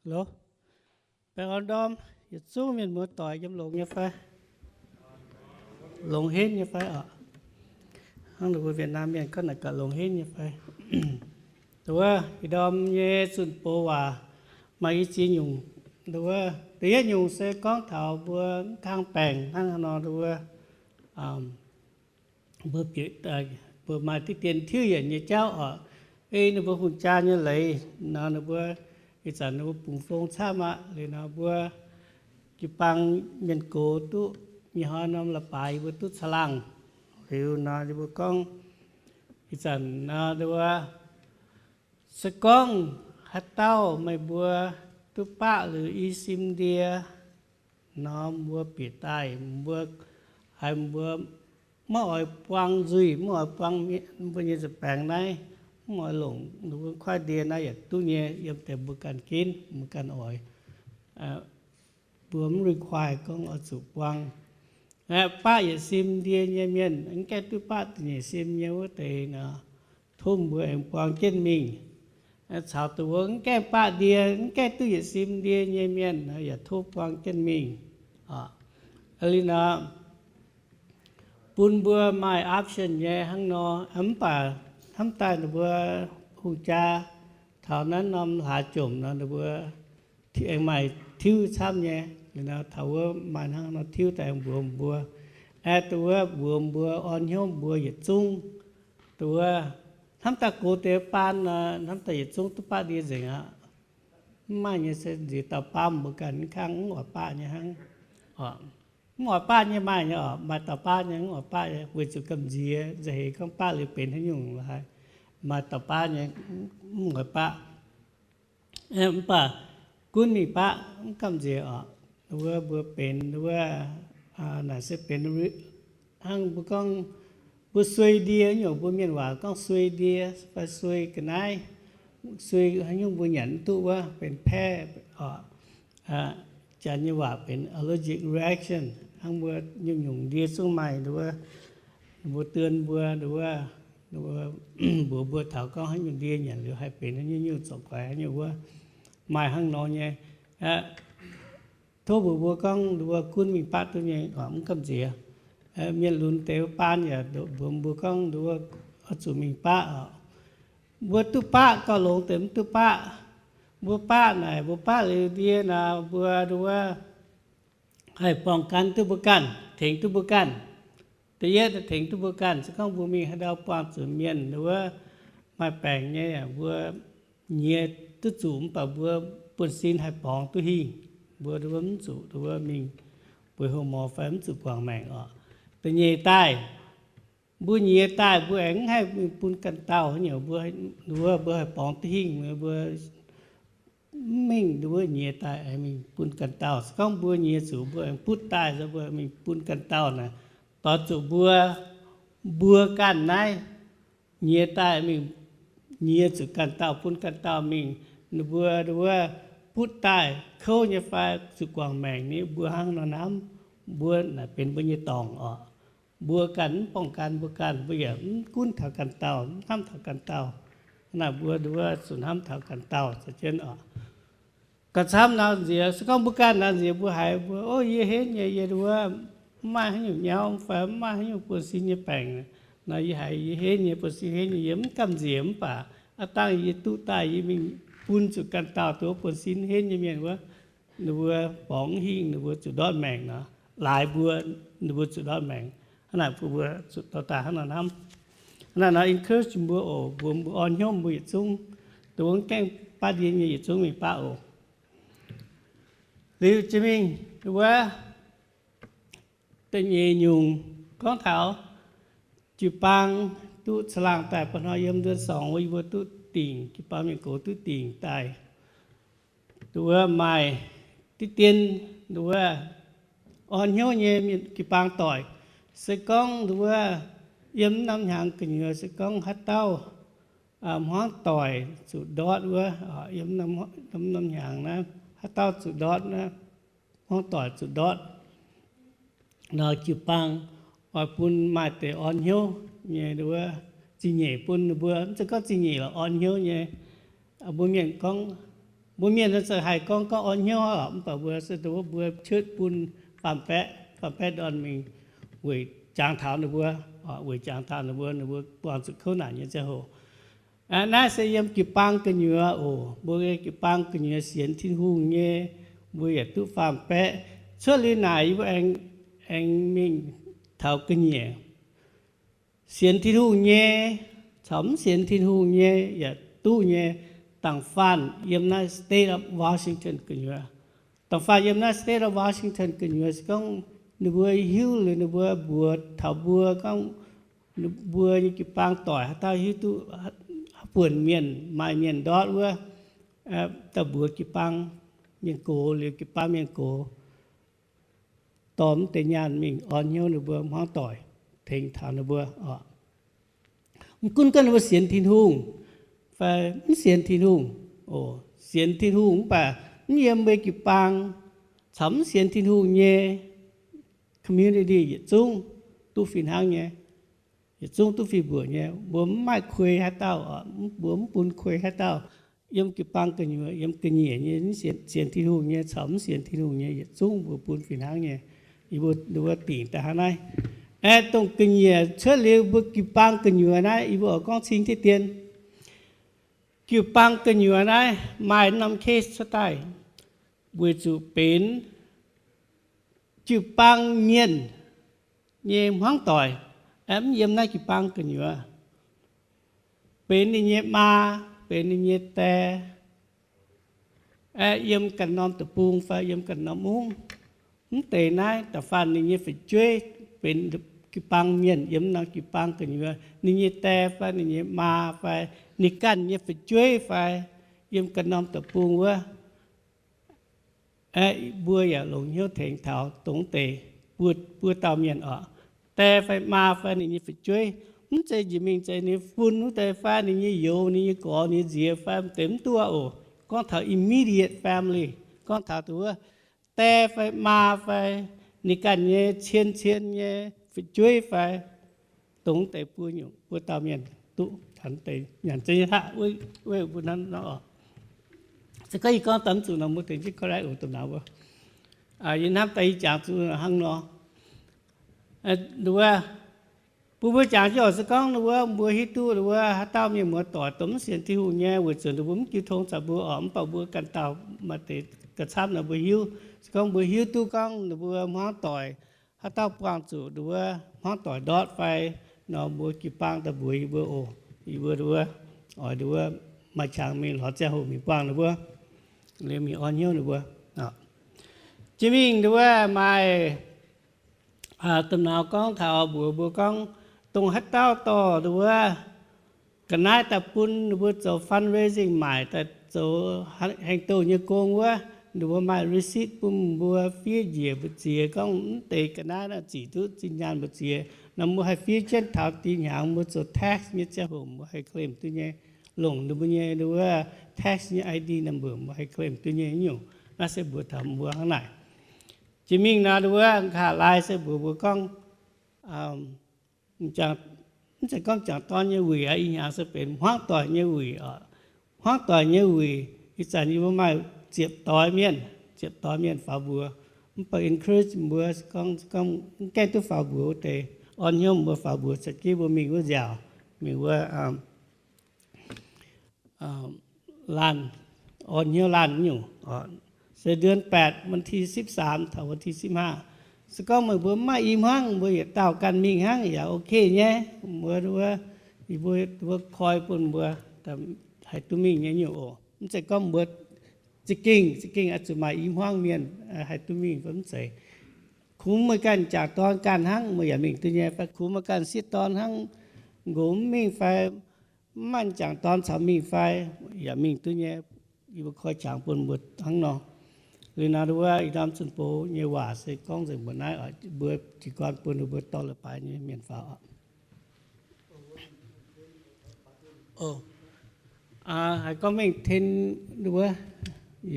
Loz, baengh orn ndorm yietc zungv mienh muoz-doic yiem longx nyei fai? Longx henv nyei fai oc? Hnangv ninh mbuo Việt Nam mienh gorngv naaic gaax, longx henv nyei fai? Wuov, ih ndorm nyei zunh doz waac maaih i ziex nyungc. Wuov, da'yietv nyungc se gorngv taux mbuo mv kang baengc hnangv haaix nor, wuov, mbuo bieqc, mbuo maaih diqv dien tiuv yienc nyei jauv oc. Ei ninh mbuo hungh jaa nyei leiz nor, ninh mbuo ih zanc ninh mbuo bungx fong camv aqv. Liuz nor mbuo jiu-baang mienh gox duqv nyei hnoi norm la'baaix yie mbuo duqv caangh laangh. Liuz nor yie mbuo gorngv ih zanc nor wuov, se gorngv haaix dauh meih mbuo duqv baqv liuz i sim ndie nor, mbuo bieqc daaih mbuo haiz mbuo maiv oix buang nzuih, maiv oix buang mbuo nyei nza'baengx naaiv, mv oix longc ninh mbuo kuaaiv ndie naaiv yaac duqv nyei, yiem deix mbuo ganh ginv, mbuo ganh oix. Mbuo mv require gorngv oix zuqc buang. Baqv yietc sim ndie nyei mienh, mv gaengh duqv baqv da'nyeic sim nyei wuov deix nor, tov mbuo aengx buang jienv mingh. Caux dongh wuov mv gaengh baqv ndie, mv gaengh duqv yietc sim ndie nyei mienh yaac tov buang jienv mingh. Liuz nor, bun mbuo maaih option nyei hnangv nor, mv baac hnamv daaih ninh mbuo hungh jaa taux naaiv norm hlaax jomc nor, ninh mbuo aengx maaih tiuv camv nyei. Liuz nor taux wuov maaih hnangv nor tiuv daaih mbuox mbuo, aeqv, dongh wuov mbuox mbuo, orn hnyouv mbuo yietc zungv. Dongh wuov hnamv daaih gox deix baan nor, hnamv daaih yietc zungv duqv baqv ndie nzengc aqv. Mv maaih nyei se nziex dauh baamh mbuo ganh mv kangv mv oix baqv nyei hnangv. Mv oix baqv nyei maaih nyei oc, maaih dauh baqv nyei mv oix baqv nyei, weic zuqc gamh nziex nza'heix gorngv baqv liuz benx haaix nyungc lorqc. Maaih dauh baqv nyei mv oix baqv. Mv baac gunv mingh baqv mv gamh nziex oc. Wuov mbuo benx wuov, naaic se benx hnangv mbuo gorngv mbuo suei ndie nyungc, mbuo mienh waac gorngv suei ndie fai suei ga'naaiv, suei haaix nyungc mbuo nyanc mv duqv wuov benx paeqv oc. Janx nyei waac benx allergic reaction. Hnangv mbuo nyungc-nyungc ndie zungv maaih wuov, mbuo duon mbuo wuov, mbuox mbuo taux gorngv haaix nyungc ndie nyanc liuz haih benx haaix nyungc, nyungc zorc guaix haaix nyungc wuov, maaih hnangv nor nyei. Tov mbuox mbuo gorngv wuov gunv mingh baqv duqv nyei oc, mv gamh nziex. Mienh lunx deix wuov baan yaac mbuox mbuo gorngv wuov oix zuqc mingh baqv oc. Mbuo duqv baqv gauh longx deix mv duqv baqv. Mbuo baqv naaic, mbuo baqv liuz ndie naaic, mbuo wuov haih ป้องกัน duqv mbuo ganh, tengx duqv mbuo ganh. Da'yietv, tengx duqv mbuo ganh. Se gorngv mbuo mingh haaix ndau buangh zuqc mienh wuov maaih baengc nyei, mbuo nyiex duqv zuqc mv baac mbuo buonv-sin haih borngz duqv hingh, mbuo wuov mv zuqc wuov mingh bueix hlo morz fai mv zuqc guangc maengc oc. Da'nyeic daaih, mbuo nyiex daaih mbuo aengx mv haih mingh bun ganh dauh haaix nyungc, mbuo wuov mbuo haih borngz duqv hingh, mbuo mv mingh wuov nyiex daaih aengx mingh bun ganh dauh. Se gorngv mbuo nyiex zuqc mbuo aengx butv daaih, mbuo mingh bun ganh dauh naaic, doix zuqc mbuo, mbuo ganh naaiv nyiex daaih mingh, nyiex zuqc ganh dauh bun ganh dauh mingh, ninh mbuo wuov butv daaih kouv nyei fai zuqc guangc maengc ni, mbuo hnangv nor hnamv, mbuo naaic benx mbuo nyei dorngc oc. Mbuo ganh mv ป้องกัน mbuo ganh, mbuo yaac mv gunv taux ganh dauh, mv hnamv taux ganh dauh. Naaic mbuo wuov zuqc hnamv taux ganh dauh za'jienv oc. Gauh camv nor nziex, se gorngv mbuo ganh nor nziex mbuo haiz mbuo, o, yie henv nyei, yie wuov mv maaih haaix nyungc nyauv fai mv maaih haaix nyungc buonv-sin nyei baengc nor, yie haiz yie henv nyei, buonv-sin henv nyei, yie mv gamh nziex. Mv baac aav dangh yie duqv daaih yie mingh bun zuqc ganh dauh dongh wuov buonv-sin henv nyei mienh wuov, ninh mbuo borngz mv hingh, ninh mbuo zuqc ndortv maengc nor, laaix mbuo, ninh mbuo zuqc ndortv maengc. Hnangv naaic bun mbuo zuqc dorh daaih hnangv nor hnamv. Hnangv naaic nor encourage mbuo oc, mbuox mbuo orn hnyouv mbuo yietc zungv, dongh wuov mv gaengh baqv ndie nyei yietc zungv mingh baqv oc. Liuz jiex mingh wuov, da'nyeic nyungc gorngv taux jiu-baang duqv caangh laangh daaih. Ba'hnoi yiem เดือนสอง wuov yie mbuo duqv dingc, jiu-baang mienh gox duqv dingc daaih, dongh wuov maaih diqv dien, dongh wuov orn hnyouv nyei mienh jiu-baang doic. Se gorngv dongh wuov yiem mv norm hnyangx gu'nyuoz se gorngv haaix dauh hmuangv doic zuqc ndortv wuov, yiem mv norm hnyangx naaiv haaix dauh zuqc ndortv naaiv, hmuangv doic zuqc ndortv nor, jiu-baang oix bun maaih deix orn hnyouv nyei wuov zingh nyeic bun ninh mbuo. Mv zeiz gorngv zingh nyeic lorqc, orn hnyouv nyei. Mbuo mienh gorngv Mbuo mienh nor se haih gorngv, gorngv orn hnyouv oc, mv baac mbuo se dongh wuov mbuo cuotv bun faam-baeqv, faam-baeqv ndorn mingh weic jangx taux ninh mbuo, weic jangx taux ninh mbuo, ninh mbuo buangh zuqc kouv naanc nyei ziangh hoc. Naaiv se yiem jiu-baang gu'nyuoz oc. Mbuo jiu-baang gu'nyuoz sienx Tin-Hungh nyei, mbuo yaac duqv faam-baeqv. Cuotv liuz naaic yie mbuo aengx, aengx mingh taux ga'nyiec. Sienx Tin-Hungh nyei caux mv sienx Tin-Hungh nyei yaac duqv nyei. Da'faanh yiem naaiv State of Washington gu'nyuoz, da'faanh yiem naaiv State of Washington gu'nyuoz se gorngv ninh mbuo hiuv liuz ninh mbuo mbuox taux mbuo gorngv, mbuo nyei jiu-baang doic haaix dauh hiuv duqv buonc mienh, maaih mienh ndortv wuov, daaih mbuox jiu-baang mienh gox, liuz jiu-baang mienh gox dorh mv deix nyaanh mingh orn hnyouv ninh mbuo, hmuangv doic tengx taux ninh mbuo. Mv gunv gorngv ninh mbuo sienx Tin-Hungh fai mv sienx Tin-Hungh, sienx Tin-Hungh mv baac mv yiem mbuo jiu-baang caux mv sienx Tin-Hungh nyei community yietc zungv duqv fih hnangv nyei, yietc zungv duqv fih mbuoqc nyei. Mbuo mv maaih kuei haaix dauh, mbuo mv bun kuei haaix dauh. Yiem jiu-baang gu'nyuoz, yiem ga'nyiec nyei, sienx Tin-Hungh nyei caux mv sienx Tin-Hungh nyei yietc zungv mbuo bun fih hnangv nyei. Yie mbuo dingc daaih hnangv naaiv. Aeqv, dongh ga'nyiec cuotv liuz mbuo jiu-baang gu'nyuoz naaiv, yie mbuo oix gorngv cing jienv dien. Jiu-baang gu'nyuoz naaiv maaih norm case cuotv daaih weic zuqc benx jiu-baang mienh nyei hmuangv doic, mv yiem naaiv jiu-baang gu'nyuoz, benx ninh nyei maa, benx ninh nyei die, yiem ganh norm deic-bung fai yiem ganh norm mungv. Mv deix naaiv da'faanh ninh nyei fu'jueiv benx jiu-baang mienh yiem norm jiu-baang gu'nyuoz, ninh nyei die fai ninh nyei maa fai ninh ganh nyei fu'jueiv fai yiem ganh norm deic-bung wuov. Aeqv, mbuo yaac longc hnyouv tengx taux dongh deix buo, buo dauh mienh oc. Die fai maa fai ninh nyei fu'jueiv, mv zeiz njiec mingh zeiz ninh fun wuov deix fai ninh nyei youz, ninh nyei gorx, ninh nyei nziex fai deix mv duqv oc. Gorngv taux immediate family, gorngv taux dongh wuov die fai maa fai ninh ganh nyei cien cien nyei fu'jueiv fai dongh deix buo nyungc, buo dauh mienh duqv deix nyanc za'nyeic hlaqv wuov mbuo hnangv nor oc. Se gorngv yie gorngv daaih mv zuqc nor, mbuo tengx jienv korv-, korv-, oc, dongh naaiv wuov. Yie hnamv daaih yie jangx zuqc hnangv nor. Wuov, bun mbuo jangx jienv oc, se gorngv wuov mbuo hiuv duqv wuov haaix dauh mienh muoz-doic dongh mv sienx Tin-Hungh nyei, weic zuqc ninh mbuo mv jiu tong caux mbuo oc, mv baac mbuo ganh dauh maaih deix ga'camv nor mbuo hiuv. Se gorngv mbuo hiuv duqv gorngv ninh mbuo hmuangv doic, haaix dauh buangh zuqc ninh mbuo hmuangv doic ndortv fai nor, mbuo jiu-baang daaih mbuox yie mbuo oc. Yie mbuo wuov, oix wuov maaih qangx mingh lorz ziangh hoc mingh buangh ninh mbuo, liuz mingh orn hnyouv ninh mbuo. Jiex mingh wuov maaih domh nauz gorngv taux mbuox mbuo gorngv, dongh haaix dauh dorh wuov ga'naaiv daaih bun ninh mbuo zoux fundraising, maaic daaih zoux heng-, heng-douh nyei gong wuov, ninh mbuo maaih receipt bun mbuo fiev njiec mbu'ziex gorngv mv deix ga'naaiv naaiv zic duqv zinh nyaanh mbu'ziex. Nor mbuo haih fiev jienv taux dih hnyangx mbuo zoux tax nyei ziangh hoc mbuo haih claim duqv nyei, longc ninh mbuo nyei wuov tax nyei I D number mbuo haih claim duqv nyei nyungc. Naaiv se mbuox taux mbuo hnangv naaic. Jiex mingh nor wuov nqa'haav laai se mbuox mbuo gorngv, mv zeiz gorngv jangc dorn nyei wuic aqv. Ih hnyangx se benx hmuangv doic nyei wuic oc. Hmuangv doic nyei wuic, ih zanc yie mbuo maaih ziepc doix mienh, ziepc doix mienh faaux mbuox. Mv baac encourage mbuo, gorngv, gorngv mv gaengh duqv faaux mbuox wuov deix, orn hnyouv mbuo faaux mbuox, caux jienv mbuo mingh wuov nziaauc, mingh wuov laanh, orn hnyouv laanh nyungc. Se เดือนแปด วันที่สิบสาม taux วันที่สิบห้า. Se gorngv meih mbuo mv maaih i hmuangv, mbuo yietc dauh ganh mingh hnangv yaac ok nyei. Mbuo wuov, yie mbuo, mbuo koi bun mbuo haih duqv mingh nyei nyungc oc. Mv zeiz gorngv mbuo za'gengh, za'gengh oix zuqc maaih i hmuangv mienh haih duqv mingh fai mv zeiz. Kungx meih ganh jangc dorn ganh hnangv, meih yaac mingh duqv nyei. Fai kungx meih ganh sieqv dorn hnangv, nqox mv mingh fai mv maaih jangc dorn caux mingh fai, yaac mingh duqv nyei. Yie mbuo koi qangx bun mbuo hnangv nor. Liuz nor wuov ih ndorm zunh bou nyei waac se gorngv nzengc mbuo naaiv oc. Mbuo jiez gorn bun ninh mbuo dorh leiz-baaix nyei mienh faaux oc. Haiz gorngv mengh ten wuov,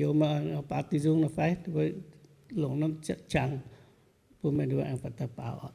youz maaih baaix diuh nzung nor fai, mbuo longc norm qangx bun meih mbuo aengx faaux daaih baaux oc.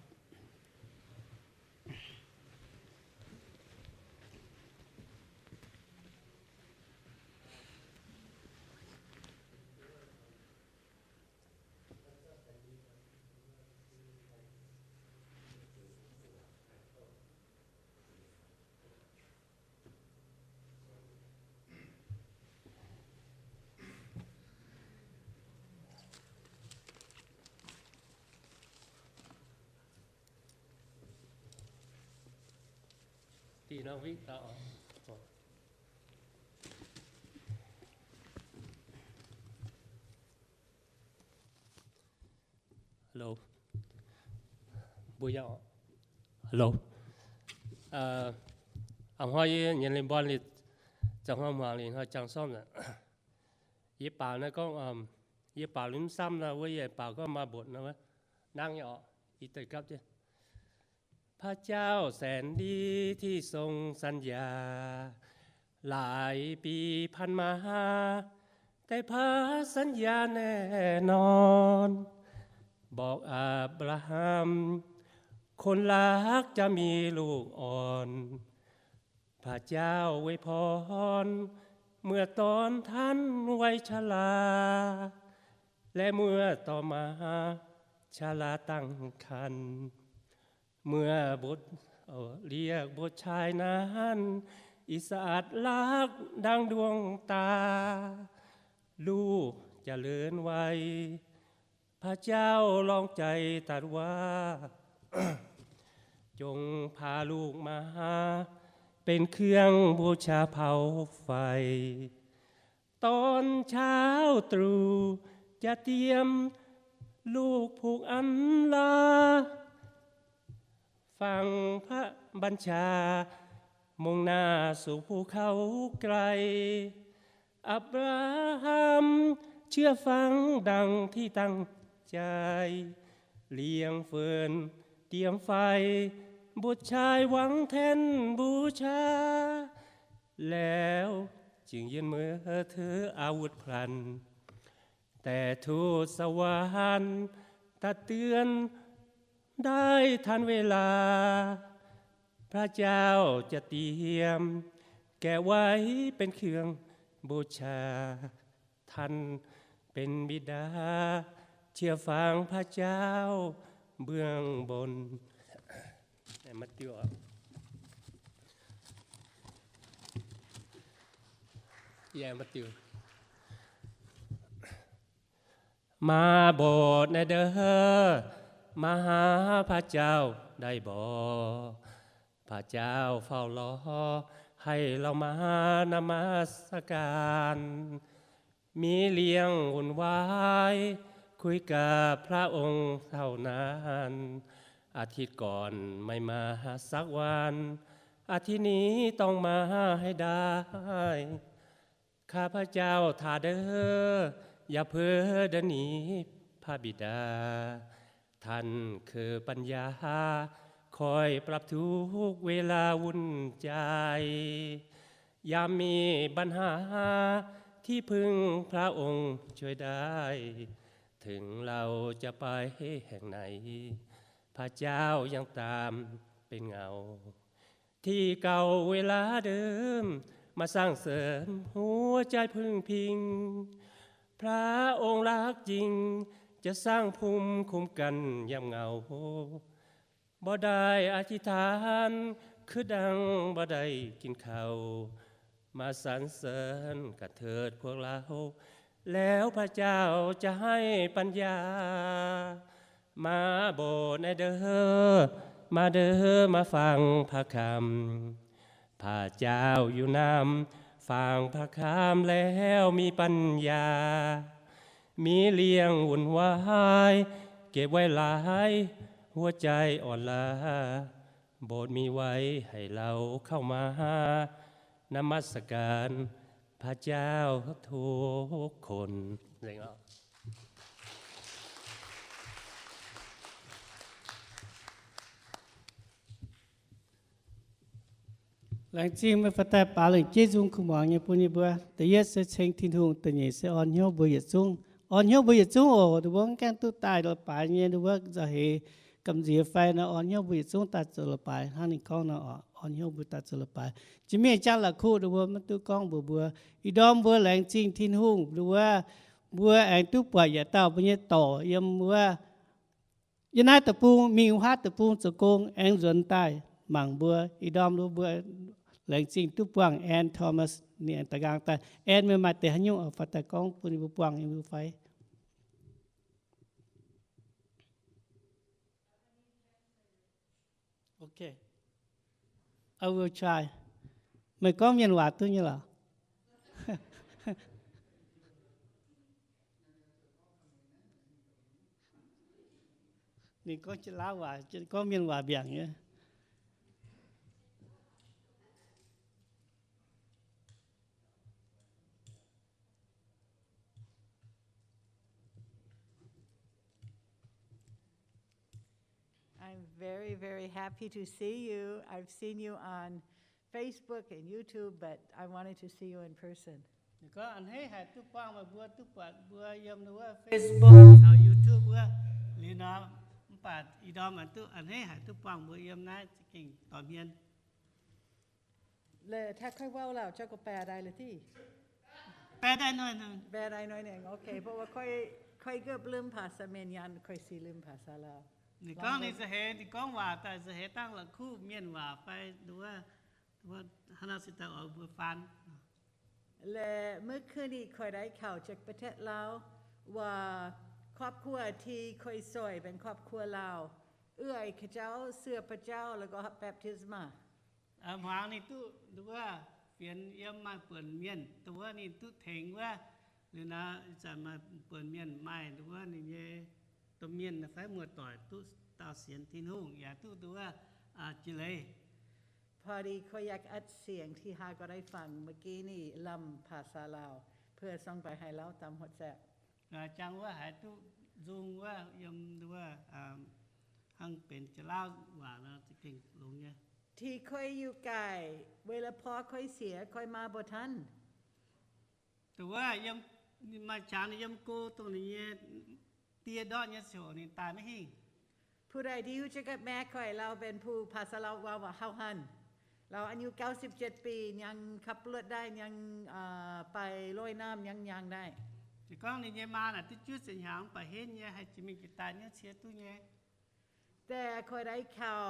Hello. Mbuo yaac, hello. A'hnoi yie nyienx lingh mbuon liuz, za'hnoi muangx liuz hnoi jangx sormv aqv. Yie baaux naaiv gorngv, yie baaux liuz mv samv nor, wuov yie baaux gorngv maa mbotc nor, nangv nyei orqc, yie deix gapv jienv. พระเจ้าแสนดี ที่ทรงสัญญา หลายปีผ่านมา แต่พระสัญญาแน่นอน บอกอับราฮัม คนรักจะมีลูกอ่อน พระเจ้าอวยพร เมื่อตอนท่านวัยชรา และเมื่อต่อมาชราตั้งครรภ์ เมื่อบุตร เอ่อ เรียกบุตรชายนั้น อิสอัครักดังดวงตา ลูกเจริญวัย พระเจ้าลองใจตรัสว่า จงพาลูกมา เป็นเครื่องบูชาเผาไฟ ตอนเช้าตรู่จะเตรียมลูกผูกอันลา ฟังพระบัญชา มุ่งหน้าสู่ภูเขาไกล อับราฮัมเชื่อฟังดังที่ตั้งใจ เลี้ยงฟืนเตรียมไฟ บุตรชายหวังแท่นบูชา แล้วจึงยื่นมือถืออาวุธพลัน แต่ทูตสวรรค์ตักเตือนได้ทันเวลา พระเจ้าจะเตรียมแกะไว้เป็นเครื่องบูชา ท่านเป็นบิดา เชื่อฟังพระเจ้าเบื้องบน Mathieu. Yeah, Mathieu. มาโบสถ์แน่เด้อ มาหาพระเจ้าได้บ่ พระเจ้าเฝ้ารอ ให้เรามานมัสการ มีเรื่องวุ่นวาย คุยกับพระองค์เท่านั้น อาทิตย์ก่อนไม่มาสักวัน อาทิตย์นี้ต้องมาให้ได้ ข้าพเจ้าถามเด้อ อย่าเผลอเดินหนีพระบิดา ท่านคือปัญญา คอยปรับทุกเวลาวุ่นใจ ยามมีปัญหา ที่พึ่งพระองค์ช่วยได้ ถึงเราจะไปแห่งไหน พระเจ้ายังตามเป็นเงา ที่เก่าเวลาเดิม มาสร้างเสริมหัวใจพึ่งพิง พระองค์รักจริง จะสร้างภูมิคุ้มกันยามเหงา บ่ได้อธิษฐาน คือดังบ่ได้กินข้าว มาสรรเสริญกันเถิดพวกเรา แล้วพระเจ้าจะให้ปัญญา มาโบสถ์แน่เด้อ มาเด้อ มาฟังพระคำ พระเจ้าอยู่นำ ฟังพระคำแล้วมีปัญญา มีเรื่องวุ่นวาย เก็บไว้หลาย หัวใจอ่อนล้า โบสถ์มีไว้ให้เราเข้ามา นมัสการพระเจ้าทุกคน Laengz zingh meih faix daaih baaux lengc jeiv nzung kuh muangx nyei bun yie mbuo. Da'yietv se ceng Tin-Hungh, da'nyeic se orn hnyouv mbuo yietc zungv. Orn hnyouv mbuo yietc zungv oc. Ninh mbuo mv gaengh duqv daaih la'baaix nyei, ninh mbuo nzauh heix gamh nziex fai nor, orn hnyouv mbuo yietc zungv daaih zoux la'baaix hnangv ninh gorngv nor oc. Orn hnyouv mbuo daaih zoux la'baaix. Jiex mingh jangx la'kuqv ninh mbuo maiv duqv gorngv mbuox mbuo. Ih ndorm mbuo laengz zingh Tin-Hungh, ninh mbuo, mbuo aengx duqv buatc yietc dauh mbuo nyei dorc yiem wuov yiem naaiv deic-bung, mingh wuov deic-bung zoux gong aengx nzuonx daaih mangc mbuo. Ih ndorm mbuo laengz zingh duqv buangh Ann Thomas, ninh aengx da'nqaang daaih. Ann, meih maaih deix haaix nyungc faix daaih gorngv bun mbuo buangh nyei mbuo fai? I will try. Meih gorngv Mienh waac duqv nyei lorqc? Ninh gorngv Janx-Laauv waac, gorngv Mienh waac mbiaangc nyei. I'm very, very happy to see you. I've seen you on Facebook and YouTube, but I wanted to see you in person. Ninh gorngv, a'hneiv haiz duqv buangh meih mbuo, duqv buatc mbuo yiem wuov Facebook caux YouTube wuov. Liuz nor, mv baac ih ndorm aeqv, duqv a'hneiv haiz duqv buangh mbuo yiem naaiv za'gengh dorh hmien. Leh taux koiv wuov lauh, jauv gorqv-baeqc daaih la'diqv, baeqc daaih noic, baeqc daaih noic nengc, okay, bun wuov koiv, koiv gepv ลืมภาษา Mienh, yaac koiv sic ลืมภาษา Laauh. Ninh gorngv ninh za'heix, ninh gorngv waac daaih za'heix dangh la'kuqv Mienh waac fai wuov, wuov hnangv nor se daaih oix mbuo faan. Leh เมื่อคืนนี้ koiv daaih kaux จากประเทศลาว wuov ครอบครัว ที่ koiv soic benx ครอบครัว Laauh, uix เขาเจ้า เชื่อพระเจ้า แล้วก็ รับบัพติศมา Hmuangx ninh duqv wuov fienx yiem maaih buonc mienh, duqv wuov ninh duqv tengx wuov, liuz nor zanc maaih buonc mienh maaih wuov ninh nyei domh mienh fai muoz-doic duqv dau sienx Tin-Hungh, yaac duqv wuov jiex leiz. พอดี koiv อยากอัดเสียงที่ข้าก็ได้ฟังเมื่อกี้นี้ ลำภาษาลาว เพื่อส่งไปให้ลาวตาม WhatsApp. Jangx wuov haiz duqv nzung wuov yiem wuov hnangv benx Janx-Laauv waac nor za'gengh longx nyei. ที่ koiv อยู่ไกล เวลาพ่อ koiv เสีย koiv มาบ่ทัน Dongh wuov yiem, maaih qangx ninh yiem go dongh ninh nyei die ndortv nyei ziangh hoc ninh daaih maiv hingh. ผู้ใดที่รู้จักกับแม่ koiv ลาว benx ผู้ภาษาลาว ว้าว ว้าว เฮาหัน ลาว อายุ เก้าสิบเจ็ด ปี ยังขับรถได้ ยังไปลอยน้ำ ยังย่างได้ Se gorngv ninh nyei maa naaic duqv juov ziepc hnyangx mv baac henv nyei, haih jiex mingh jiex daaih niouv cie duqv nyei. แต่ koiv ได้ข่าว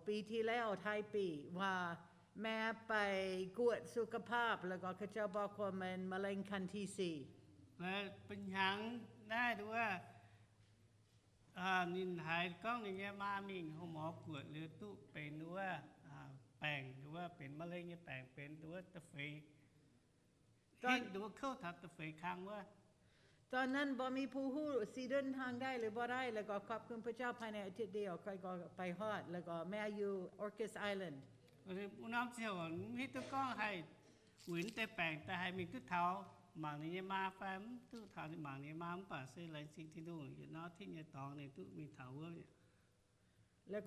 ปีที่แล้ว ท้ายปี ว่า แม่ไปกวดสุขภาพ แล้วก็ เขาเจ้าบอกว่า มันมะเร็งขั้นที่สี่ Bun hnyangx naaiv wuov, ninh haiz gorngv ninh nyei maa mingh หาหมอ guotc liuz duqv benx wuov baengc, wuov benx มะเร็ง nyei baengc, benx wuov da'feix, duqv wuov kouv taux da'feix kang wuov. ตอนนั้น บ่มีผู้ฮู้ สิเดินทางได้หรือบ่ได้ แล้วก็ ขอบคุณพระเจ้า ภายในอาทิตย์เดียว ข้อยก็ไปฮอด แล้วก็แม่อยู่ Orcas Island. Wuov norm ziangh hoc mv hiuv duqv gorngv haih wuic deix baengc daaih haih mingh duqv taux mangc ninh nyei maa fai mv duqv taux mangc ninh nyei maa, mv baac se laengz zingh Tin-Hungh, yietc norm อาทิตย์ nyei dorngx ninh duqv mingh taux wuov.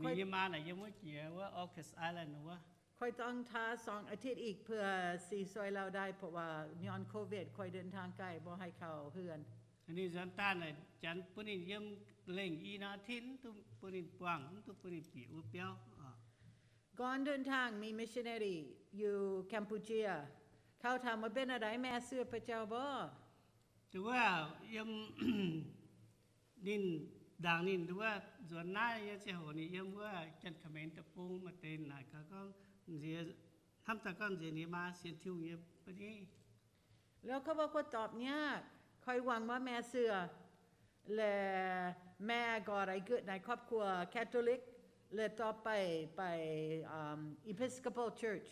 Ninh nyei maa naaic yiem wuov jiex wuov Orcas Island wuov. ข้อยต้องท่าสองอาทิตย์อีก เพื่อสิซ่อยลาวได้ เพราะว่าย้อนโควิด ข้อยเดินทางไกล บ่ให้เข้าเฮือน Ninh nzuonx daaih naaic Janx bun ninh yiem lengh i norm อาทิตย์ mv duqv bun ninh buangh, mv duqv bun ninh bieqc wuov biauv. ก่อนเดินทาง มีมิชชันนารีอยู่แคมปูเจีย เขาถามว่า เป็นอะไร แม่เชื่อพระเจ้าบ่? Dongh wuov yiem ninh, ndaangc ninh wuov nzuonx naaiv nyei ziangh hoc ninh yiem wuov Janx-Khmer deic-bung maaih deix naaic gaax gorngv, nziex, hnamv daaih gorngv nziex ninh maa sienx Tin-Hungh nyei ba'ni. แล้วเขาบอกว่า ตอบยาก ข้อยหวังว่าแม่เชื่อ และแม่ก็ได้เกิดในครอบครัวคาทอลิก และต่อไปไป Episcopal Church.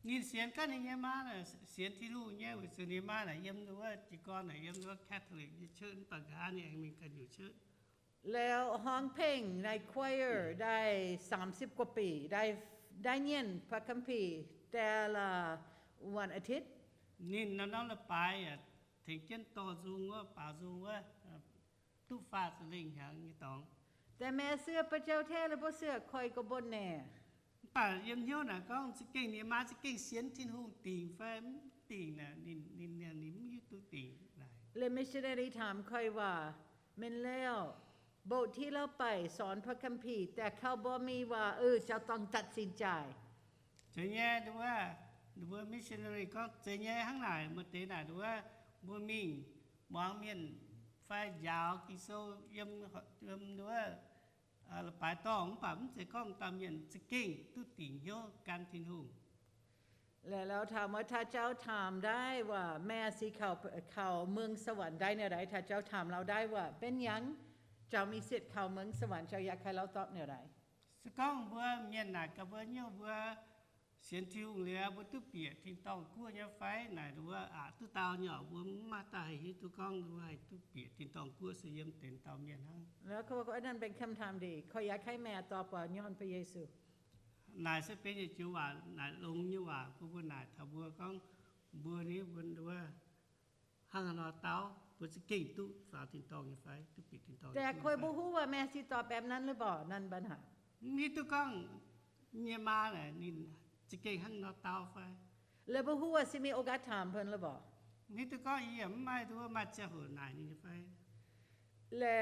Ninh sienx gaav ninh nyei maa naaic sienx Tin-Hungh nyei, weic zuqc ninh maa naaic yiem wuov jiez gorn naaic yiem wuov Catholic nyei church, mv baac nqa'haav ninh aengx mingh ganh nyungc church. แล้วฮ้องเพลงใน choir ได้สามสิบกว่าปี ได้ ได้เรียนพระคัมภีร์แต่ละวันอาทิตย์ Ninh norm-norm leiz-baaix yaac tengx jienv dorh nzung wuov, baaux nzung wuov, duqv faah za'lengh hnyangx nyei dorngx. แต่แม่เชื่อพระเจ้าแท้หรือบ่เชื่อ ข้อยก็บ่แน่ Mv baac yiem hnyouv naaic gorngv za'gengh ninh maa za'gengh sienx Tin-Hungh dingc fai mv dingc naaic, ninh, ninh, ninh mv hiuv duqv dingc naaic. และมิชชันนารีถามข้อยว่า แม่นแล้ว โบสถ์ที่เราไปสอนพระคัมภีร์ แต่เขาบ่มีว่า เออ เจ้าต้องตัดสินใจ Zeiz nyei, wuov, wuov missionary gorngv, zeiz nyei hnangv naaic, maaih deix naaic wuov, mbuo mingh muangx mienh fai njaaux Ging-Sou yiem, yiem wuov, leiz-baaix dorngh, mv baac mv zeiz gorngv dauh mienh za'gengh duqv dingc hnyouv gan Tin-Hungh. และเราถามว่า ถ้าเจ้าถามได้ว่า แม่สิเข้า เข้าเมืองสวรรค์ได้แนวใด ถ้าเจ้าถามเราได้ว่า เป็นหยังเจ้ามีสิทธิ์เข้าเมืองสวรรค์ เจ้าอยากให้เราตอบแนวใด Se gorngv mbuo mienh naaic gaax mbuo nyungc, mbuo sienx Tin-Hungh liuz mbuo duqv bieqc tin-dorngh guoqv nyei fai? Naaic nduov aqc duqv dau nyei oc. Mbuo mv maaih dauh haih hiuv duqv gorngv nduov haih duqv bieqc tin-dorngh guoqv se yiem deix dauh mienh hnangv. แล้วเขาบอกว่านั่นเป็นคำถามดี เขาอยากให้แม่ตอบว่าย้อนพระเยซู Naaic se benx yietc joux waac, naaic longx nyei waac bun mbuo naaic taux mbuo gorngv mbuo ni mbuo nduov hnangv haaix nor dau, mbuo za'gengh duqv faaux tin-dorngh nyei fai, duqv bieqc tin-dorngh nyei fai. แต่เขาบอกว่าแม่สิตอบแบบนั้นหรือเปล่า นั่นปัญหา Mv hiuv duqv gorngv nyei maa naaic ninh za'gengh hnangv nor dau fai. แล้วบอกว่าสิมีโอกาสถามเพิ่นหรือเปล่า Mv hiuv duqv gorngv yie yaac mv maaih nduov maaih ziangh hoc naaic ninh nyei fai. และ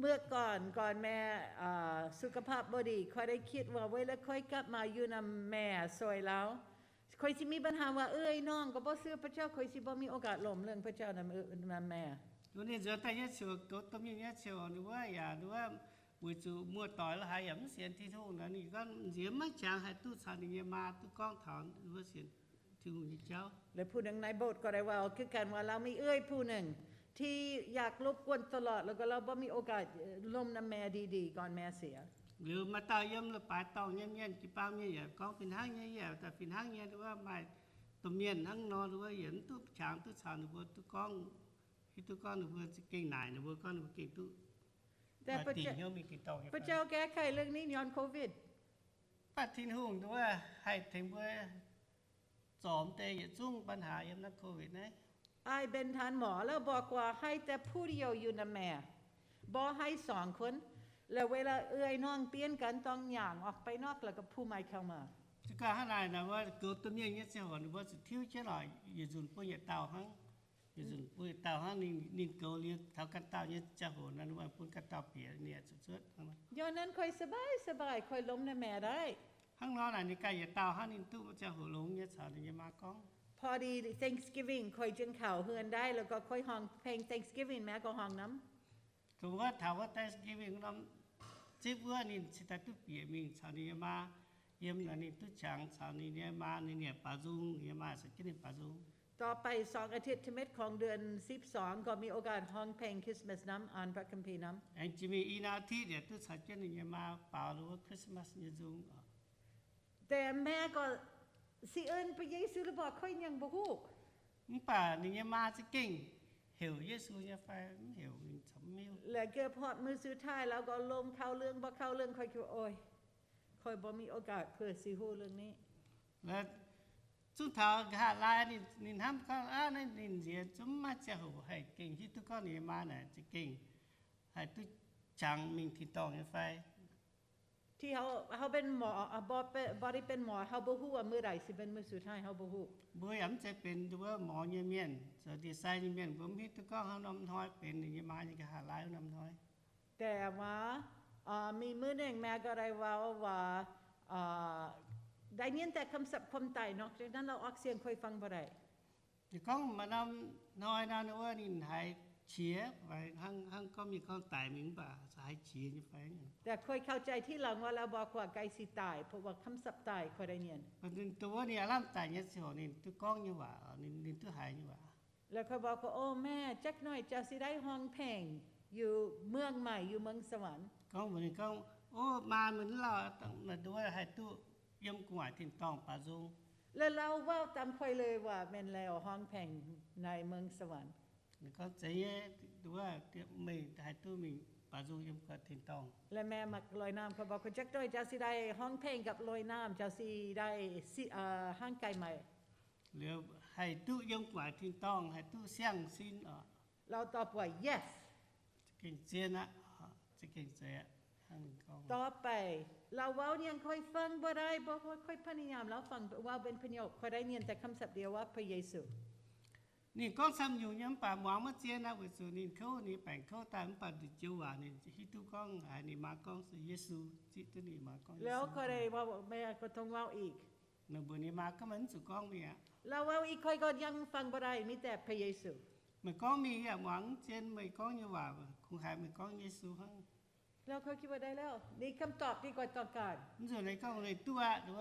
เมื่อก่อนก่อนแม่สุขภาพบ่ดี ข้อยได้คิดว่าเวลาข้อยกลับมาอยู่นำแม่ซอยลาว ข้อยสิมีปัญหาว่าเอื้อยน้องก็บ่เชื่อพระเจ้า ข้อยสิบ่มีโอกาสลมเรื่องพระเจ้านำเอื้อยนำแม่ Ninh nzuonx daaih nyei ziouc goux domh mienh nyei ziouc ninh wuov yaac ninh wuov weic zuqc muoz-doic la'haaix yaac mv sienx Tin-Hungh nor, ninh gorngv nziex maiv jangx haih duqv caux ninh nyei maa duqv gorngv taux wuov sienx Tin-Hungh nyei jauv. และผู้หนึ่งในโบสถ์ก็ได้ว่าคือกันว่าเรามีเอื้อยผู้หนึ่งที่อยากรบกวนตลอด แล้วก็เราบ่มีโอกาสลมนำแม่ดีๆ ก่อนแม่เสีย Liuz maaih dauh yiem leiz-baaix dorngh nyei mienh, jiu-baang mienh yaac gorngv fih hnangv nyei, yaac daaih fih hnangv nyei wuov, maaih domh mienh hnangv nor wuov, yaac mv duqv qangx duqv caux ninh mbuo duqv gorngv, hiuv duqv gorngv ninh mbuo za'gengh naaic ninh mbuo gorngv ninh mbuo gengh duqv แต่พระเจ้า dingc hnyouv mingh tin-dorngh nyei พระเจ้าแก้ไขเรื่องนี้ย้อนโควิด Mv baac Tin-Hungh wuov haih tengx mbuo zorc deix yietc zungv ปัญหา yiem naaiv โควิด naaiv. อ้ายเป็นท่านหมอแล้วบอกว่าให้แต่ผู้เดียวอยู่นำแม่ บ่ให้สองคน แล้วเวลาเอื้อยน้องเปลี่ยนกันต้องย่างออกไปนอกแล้วก็ผู้ใหม่เข้ามา Za'gengh hnangv naaic, naaic mbuo goux domh mienh nyei ziangh hoc ninh mbuo zuqc tiuv jienv oc, yietc nzunc bun yietc dauh hnangv. Yietc nzunc bun yietc dauh hnangv. Ninh, ninh goux liuz taux ganh dauh nyei ziangh hoc nor, ninh mbuo bun ganh dauh bieqc, ninh zuqc zuotv hnangv. ย้อนนั้นข้อยสบายๆ ข้อยลมนำแม่ได้ Hnangv nor naaic ninh ganh yietc dauh hnangv, ninh duqv ziangh hoc longx nyei caux ninh nyei maa gorngv. พอดี Thanksgiving ข้อยจึงเข้าเฮือนได้ แล้วก็ข้อยฮ้องเพลง Thanksgiving แม่ก็ฮ้องนำ Dongh wuov taux wuov Thanksgiving norm zipv wuov ninh cingx daaih duqv bieqc mingh caux ninh nyei maa yiem, ninh duqv qangx caux ninh nyei maa, ninh nyanc baaux nzung, ninh nyei maa se jienv ninh baaux nzung. ต่อไปสองอาทิตย์ทำอิดของเดือนสิบสอง ก็มีโอกาสฮ้องเพลงคริสต์มาสนำ อ่านพระคัมภีร์นำ Aengx jiex mingh i hnoi อาทิตย์ yaac duqv caux jienv ninh nyei maa baaux wuov Christmas nyei nzung. แต่แม่ก็สิเอิ้นพระเยซูหรือเปล่า ข้อยยังบ่ฮู้ Mv baac ninh nyei maa za'gengh heuc Yesu nyei fai mv heuc ninh camv miuv. และเกือบฮอดมื้อสุดท้าย แล้วก็ลมเข้าเรื่องบ่เข้าเรื่อง ข้อยคิดว่า โอ๊ย ข้อยบ่มีโอกาสเพื่อสิฮู้เรื่องนี้ Zungv taux nqa'haav laai ninh, ninh hnamv gorngv, aav, naaiv ninh nziex zungv maiv ziangh hoc haih gengh hiuv duqv gorngv ninh nyei maa naaic za'gengh haih duqv qangx mingh tin-dorngh nyei fai. ที่เฮา เฮาเป็นหมอ เอ่อ บ่เป็น บ่ได้เป็นหมอ เฮาบ่ฮู้ว่ามื้อใดสิเป็นมื้อสุดท้าย เฮาบ่ฮู้ Mbuo yaac mv zeiz benx wuov หมอ nyei mienh, zoux ndie-sai nyei mienh, mbuo mv hiuv duqv gorngv haaix norm hnoi benx ninh nyei maa nyei nqa'haav laai wuov norm hnoi. แต่ว่า เอ่อ มีมื้อหนึ่งแม่ก็ได้เว้าว่า เอ่อ ได้ยินแต่คำสาปความตาย นอกจากนั้นเราออกเสียงค่อยฟังบ่ได้ Ninh gorngv maaih norm hnoi nor, ninh wuov ninh haiz qiex fai hnangv, hnangv gorngv mingh gorngv daic mingh mv baac haiz qiex nyei fai. แต่ค่อยเข้าใจทีหลังว่าเราบอกว่าใกล้สิตาย เพราะว่าคำสาปตาย ค่อยได้ยิน Ninh dongh wuov ninh aav lamh daic nyei ziangh hoc ninh duqv gorngv nyei waac, ninh, ninh duqv haiz nyei waac. แล้วค่อยบอกว่า โอ้แม่ จักหน่อยเจ้าสิได้ฮ้องเพลงอยู่เมืองใหม่ อยู่เมืองสวรรค์ Gorngv mbuox ninh gorngv, O maa, meih mv lauh, dongh wuov haih duqv yiem gu'nguaaic tin-dorngh baaux nzung. แล้วเราเว้าตามค่อยเลยว่าแม่นแล้วฮ้องเพลงในเมืองสวรรค์ Ninh gorngv, Zeiz nyei, dongh wuov meih haih duqv mingh baaux nzung yiem gu'nguaaic tin-dorngh. และแม่มักลอยน้ำ ข้อยบอกว่า จักหน่อยเจ้าสิได้ฮ้องเพลงกับลอยน้ำ เจ้าสิได้สิ เอ่อ ร่างกายใหม่ Liuz haih duqv yiem gu'nguaaic tin-dorngh, haih duqv siang-sin oc. เราตอบว่า yes Za'gengh zien aqv, za'gengh zeiz aqv. Hnangv ninh gorngv. ต่อไป เราเว้ายังค่อยฟังบ่ได้ เพราะว่าค่อยพยายาม เราฟัง เว้าเป็นประโยค ค่อยได้ยินแต่คำศัพท์เดียวว่าพระเยซู Ninh gorngv camv nyungc nyei mv baac muangx maiv zien aqv, weic zuqc ninh kouv, ninh baengc kouv daaih mv baac nduqc joux waac ninh hiuv duqv gorngv haiz ninh maa gorngv se Yesu, ziqv duqv ninh maa gorngv แล้ว Yesu. ค่อยได้เว้า แม่ก็ต้องเว้าอีก Ninh mbuox ninh maa gorngv meih mv zuqc gorngv mingh aqv. เราเว้าอีก ค่อยก็ยังฟังบ่ได้ มีแต่พระเยซู Meih gorngv mingh yaac muangx mv zien, meih gorngv nyei waac kungx haiz meih gorngv Yesu hnangv. เราค่อยคิดว่าได้แล้ว นี่คำตอบที่ข้อยต้องการ Mv nzunc ninh gorngv ninh duqv aqv,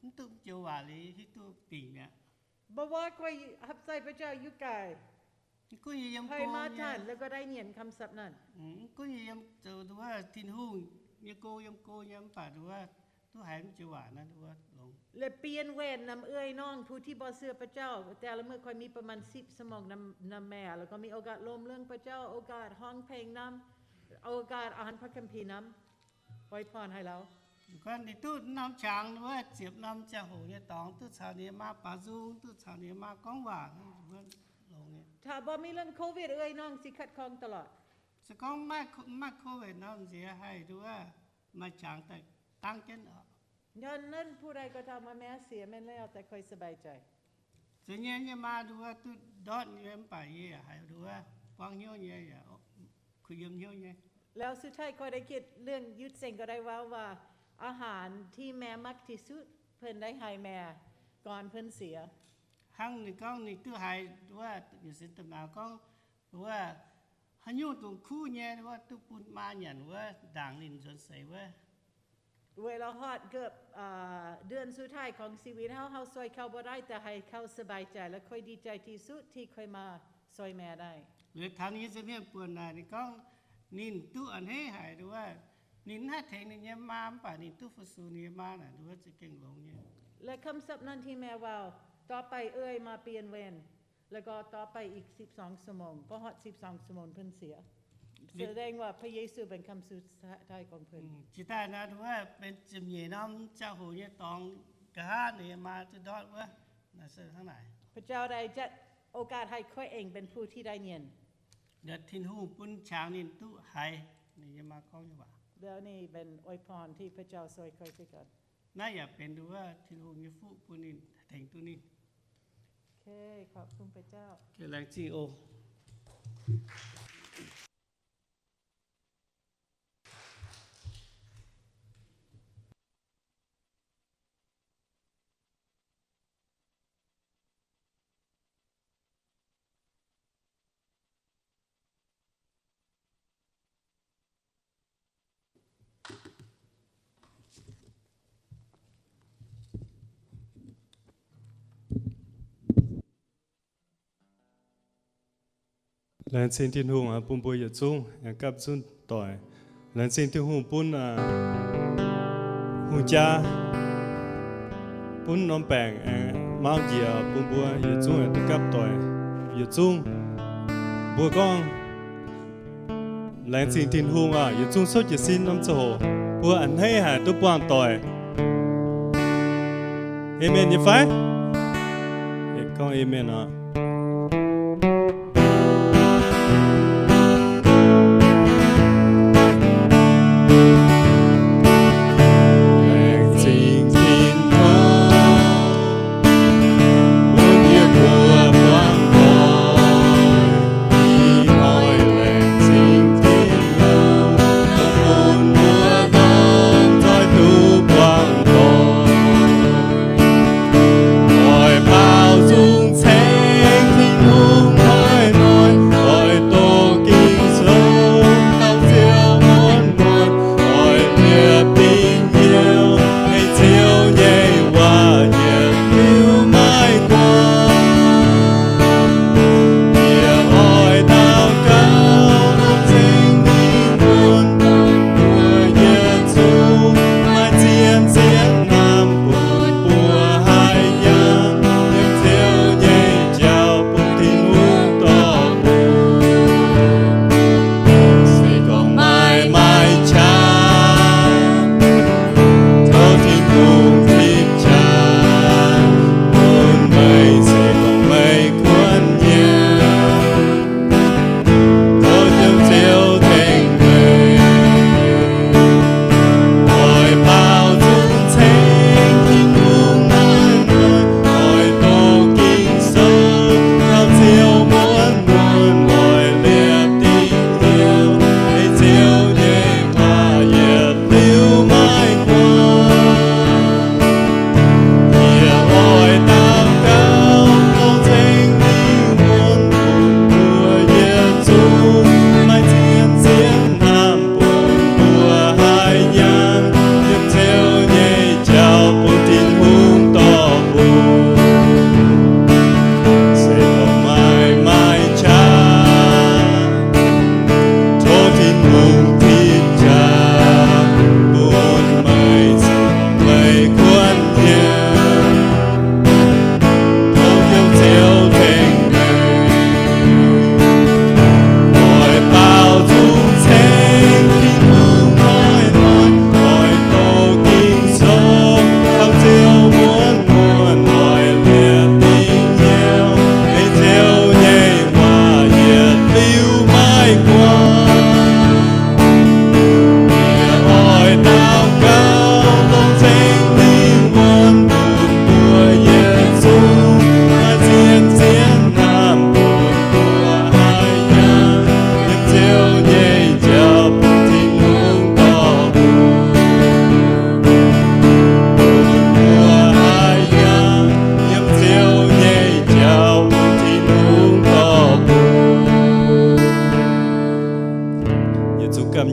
mv duqv joux waac liuz hiuv duqv dingc mi'aqv. บอกว่าข้อยรับใช้พระเจ้าอยู่ไกล Mv gunv yie yiem go nyei, ให้มาทัน แล้วก็ได้ยินคำศัพท์นั้น mv gunv yie yiem zoux nduov Tin-Hungh nyei go, yiem go nyei mv baac nduov duqv haiz mv joux waac naaiv nduov longx. La'bienh waengh norm ơi-norngh ผู้ที่บ่เชื่อพระเจ้า แต่ละมื้อค่อยมีประมาณสิบชั่วโมงนำ นำแม่ แล้วก็มีโอกาสลมเรื่องพระเจ้า โอกาสฮ้องเพลงนำ โอกาสอ่านพระคัมภีร์นำ อวยพรให้เรา Gorngv ninh duqv norm qangx wuov ziepc norm ziangh hoc nyei dorngx duqv caux ninh maa baaux nzung, duqv caux ninh maa gorngv waac, longx nyei. ถ้าบ่มีเรื่องโควิด เอ้ยน้องสิขัดข้องตลอด Se gorngv maiv, maiv covid nor nziex haih nduov maaih qangx daaih dangv jienv oc. ย้อนนั้นผู้ใดก็ตามว่าแม่เสียแม่นแล้วแต่ค่อยสบายใจ Zeiz nyei, yie maa nduov duqv ndortv nyei mv baac yie yaac haiz nduov buangv hnyouv nyei, yaac kuh yiem hnyouv nyei. แล้วสุดท้ายข้อยได้คิดเรื่อง หยุดเซ็งก็ได้เว้าว่า อาหารที่แม่มักที่สุด เพิ่นได้ให้แม่ก่อนเพิ่นเสีย Hnangv ninh gorngv ninh duqv haiz wuov, yietc sin domh nauz gorngv wuov, haaix nyungc dongh kuv nyei wuov duqv bun maa nyanc wuov, ndaangc ninh nzuonx seix wuov. เวลาฮอดเกือบ เอ่อ เดือนสุดท้ายของชีวิตเฮา เฮาซ่อยเขาบ่ได้ แต่ให้เขาสบายใจและค่อยดีใจที่สุดที่ค่อยมาซ่อยแม่ได้ Liuz taux ninh nyei nza'hmien buonc naaic ninh gorngv ninh duqv a'hneiv haic nduov, ninh mv haih tengx ninh nyei maa mv baac ninh duqv fu-sux ninh nyei maa naaic nduov za'gengh longx nyei. และคำศัพท์นั้นที่แม่เว้า ต่อไปเอื้อยมาเปลี่ยนเวร แล้วก็ต่อไปอีกสิบสองชั่วโมง พอฮอดสิบสองชั่วโมงเพิ่นเสีย แสดงว่าพระเยซูเป็นคำสุดท้ายของเพิ่น Jiex daaih naaiv nduov benx ziepc nyeic norm ziangh hoc nyei dorngx nqa'haav ninh nyei maa duqv ndortv wuov, naaiv se hnangv naaic. พระเจ้าได้จัดโอกาสให้ข้อยเองเป็นผู้ที่ได้ยิน Tin-Hungh bun qangx ninh duqv haiz ninh nyei maa gorngv nyei waac. แล้วนี่เป็นอวยพรที่พระเจ้าช่วยข้อยเช่นกัน Naaiv yaac benx nduov Tin-Hungh nyei fuqv bun ninh tengx duqv ninh. โอเค ขอบคุณพระเจ้า Laengz zingh oc. Laengz zingh Tin-Hungh bun mbuo yietc zungv aengx gapv zunv doic. Laengz zingh Tin-Hungh bun hungh jaa, bun norm baengc aengx mauv njiec bun mbuo yietc zungv aengx duqv gapv doic yietc zungv. Mbuo gorngv, laengz zingh Tin-Hungh aac, yietc zungv souv jiez sin norm ziangh hoc mbuo a'hneiv haic duqv buangh doic. Aamen nyei fai? Gorngv aamen oc. Laengz zingh Tin-Hungh bun yie mbuo buangh doic. Ih hnoi laengz zingh Tin-Hungh bun mbuo dorn zoih duqv buangh doic. Oix baaux nzung ceix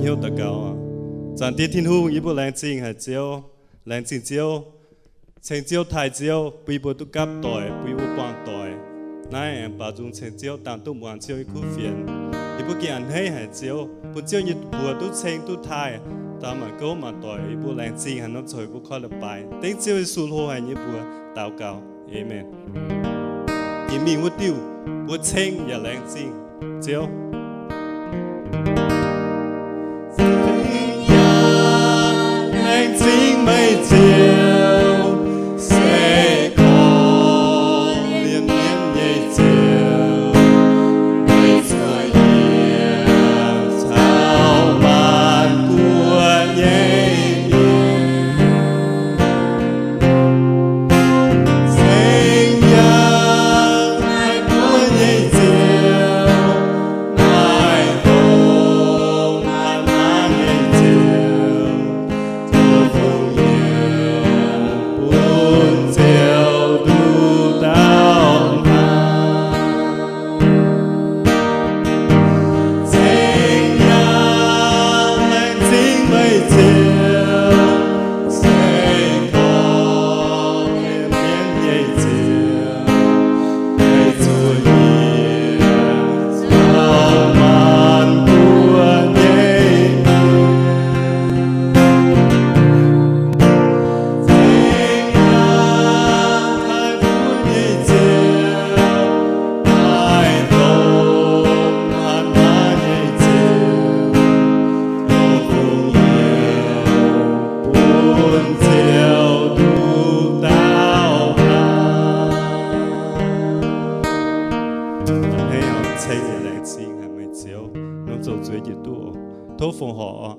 Ziouv daux gaux. Zaangc Diex Tin-Hungh, yie mbuo laengz zingh haic Ziouv, laengz zingh Ziouv, ceng Ziouv taaih Ziouv, bun yie mbuo duqv gapv doic, bun yie mbuo buangh doic. Naaiv aengx baaux nzung ceng Ziouv dangh duqv muangx Ziouv nyei kuv fienx. Yie mbuo gengh a'hneiv haic Ziouv, bun Ziouv nyei buoz duqv ceng duqv taaih, daaih mangc gouv mangc doic, yie mbuo laengz zingh haic norm coc yie mbuo koi la'baaix. Dengv Ziouv Yesu hlo haic nyei mbuox daux gaux. Aamen. Jiex mingh wuov diuh, mbuo ceng yaac laengz zingh Ziouv. Laengz zingh meih Ziouv, se korv-lienh mienv nyei Ziouv, meih zuqc yie caux maanc buo nyei mienh. Ceng yangh haic buo nyei Ziouv, maaih dongh maanc maanc nyei Ziouv, tov fungx yiem bun Ziouv nduqc dauh hnaangx. Ceng yangh laengz zingh meih Ziouv, se korv-lienh mienv nyei Ziouv, meih zuqc yie caux maanc buo nyei mienh. Ceng yangh haic buo nyei Ziouv, maaih dongh maanc maanc nyei Ziouv, tov fungx yiem bun Ziouv nduqc dauh hnaangx. A'hneiv ceng yaac laengz zingh haic meih Ziouv, norm zoux zueiz njiec duqv oc. Tov fongc horc oc.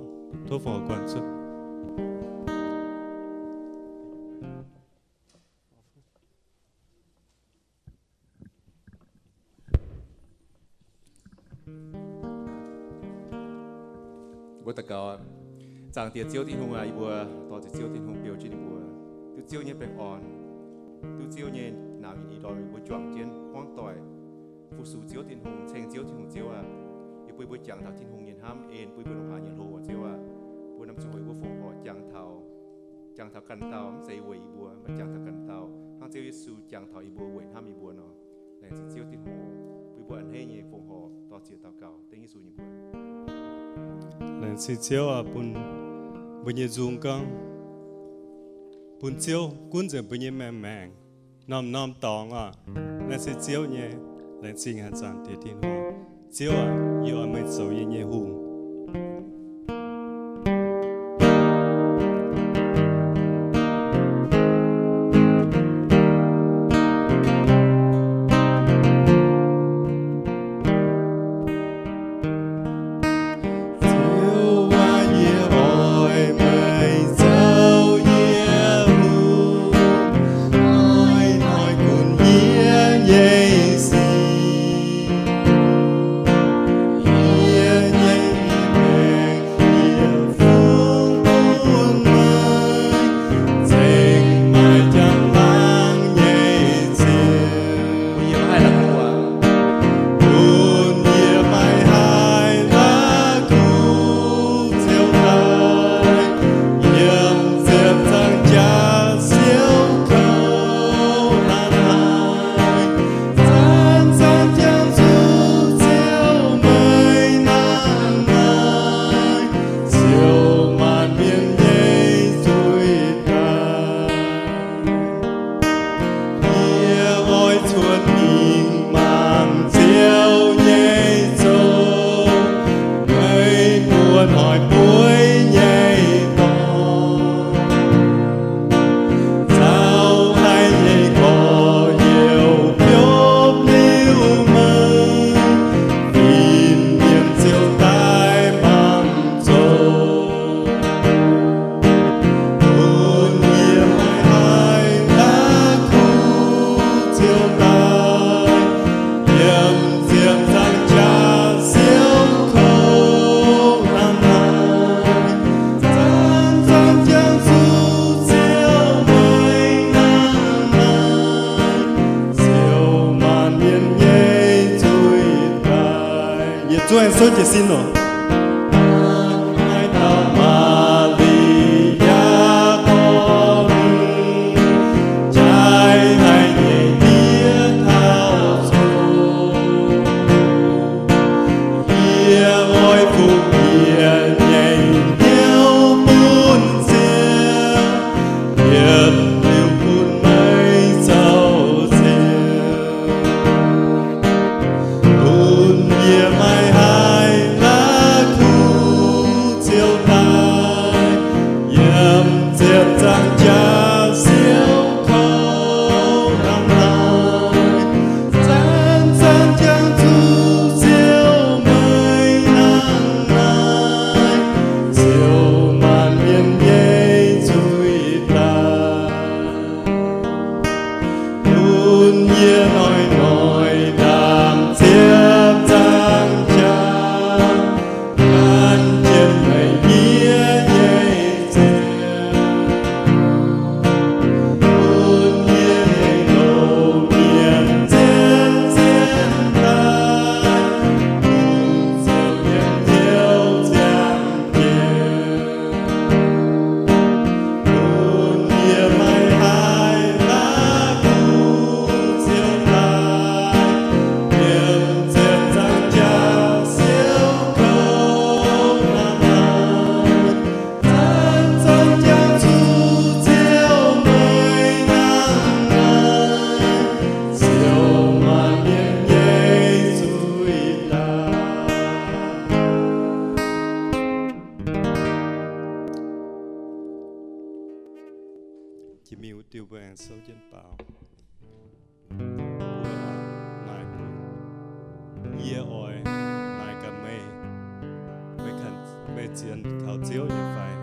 Tov fongc horc guanh zuqc. Mbuo daux gaux. Zaangc Diex Ziouv Tin-Hungh aac, yie mbuo dorh ziec Ziouv Tin-Hungh beu jienv ninh mbuo, duqv Ziouv nyei baengh orn, duqv Ziouv nyei naamh nyic ndorm yie mbuo juangc jienv hmuangv doic fu-sux Ziouv Tin-Hungh, ceng Ziouv Tin-Hungh. Ziouv aac, yie bun yie mbuo jangx taux Tin-Hungh nyei hnamv en, bun yie mbuo longc haaix nyungc hlo. Ziouv aac, mbuo norm zuqc hoic mbuo fongc horc jangx taux, jangx taux ganh dauh, mv zeiz weic yie mbuo, mv baac jangx taux ganh dauh, hnangv Ziouv Yesu jangx taux yie mbuo weic hnamv yie mbuo nor. Laengz zingh Ziouv Tin-Hungh, bun yie mbuo a'hneiv nyei fongc horc dorh ziec daux gaux dengv Yesu nyei mbuox. Laengz zingh Ziouv aac, bun mbuo nyei nzung gorngv bun Ziouv gunv nzengc mbuo nyei maengc maengc, norm-norm dorngx aac. Naaiv se Ziouv nyei. Laengz zingh haaix zanc Diex Tin-Hungh. Ziouv aac, yie oix meih zoux yie nyei hungh. Ziouv aac, yie oix meih zoux yie hungh, hnoi-hnoi gunv yie nyei sic. Yie nyei maengc yie fungx bun meih, cingx maaih njang-laangc nyei ziex. Yie maiv haih la'kuqv aac. Bun yie maiv haih la'kuqv ziouc daaih yiem ziepc nzaangc jaax siouv kouv hnangv naaiv. Zanc-zanc jangx zuqc Ziouv meih hnangv naaiv, ziouc maanc mienh nyei zuiz daaih. Yie oix cuotv mingh mangc Ziouv nyei nzou, meih mbuo hnoi-bueiv nyei dorngx. Nzauh haic nyei gorx-youz biopv liuz meih, fin-mienh ziouc daaih mangc nzou. Bun yie maiv haih la'kuqv ziouc daaih yiem ziepc nzaangc jaax siouv kouv hnangv naaiv. Zanc-zanc jangx zuqc Ziouv meih hnangv naaiv, ziouc maanc mienh nyei zuiz daaih. Yietc zungv aengx souv jiez sin oc. Yie nyei hnyouv bun Ziouv, yietc liuz bun meih zoux Ziouv. Bun yie maiv haih la'kuqv Ziouv daaih, yiem ziepc nzaangc jaax siouc kouv hnangv naaiv. Zanc-zanc jangx zuqc Ziouv meih hnangv naaiv, Ziouv maanc mienh nyei zuiz daaih. Bun yie hnoi-hnoi ndaamv-ziepc nzaangc jaax, gan jienv meih hniev nyei ziex. Bun yie nyei loz-mienh zien-zien daaih, bun Ziouv yiem hnyouv ziangh jienv. Bun yie maiv haih la'kuqv Ziouv daaih, yiem ziepc nzaangc jaax siouc kouv hnangv naaiv. Zanc-zanc jangx zuqc Ziouv meih hnangv naaiv, Ziouv maanc mienh nyei zuiz daaih. Jiex mingh wuov diuh mbuo aengx souv jienv baaux. Mbuo naaic bun, yie oix naaic gaax meih, meih kanh meih zien kaux Ziouv nyei fai?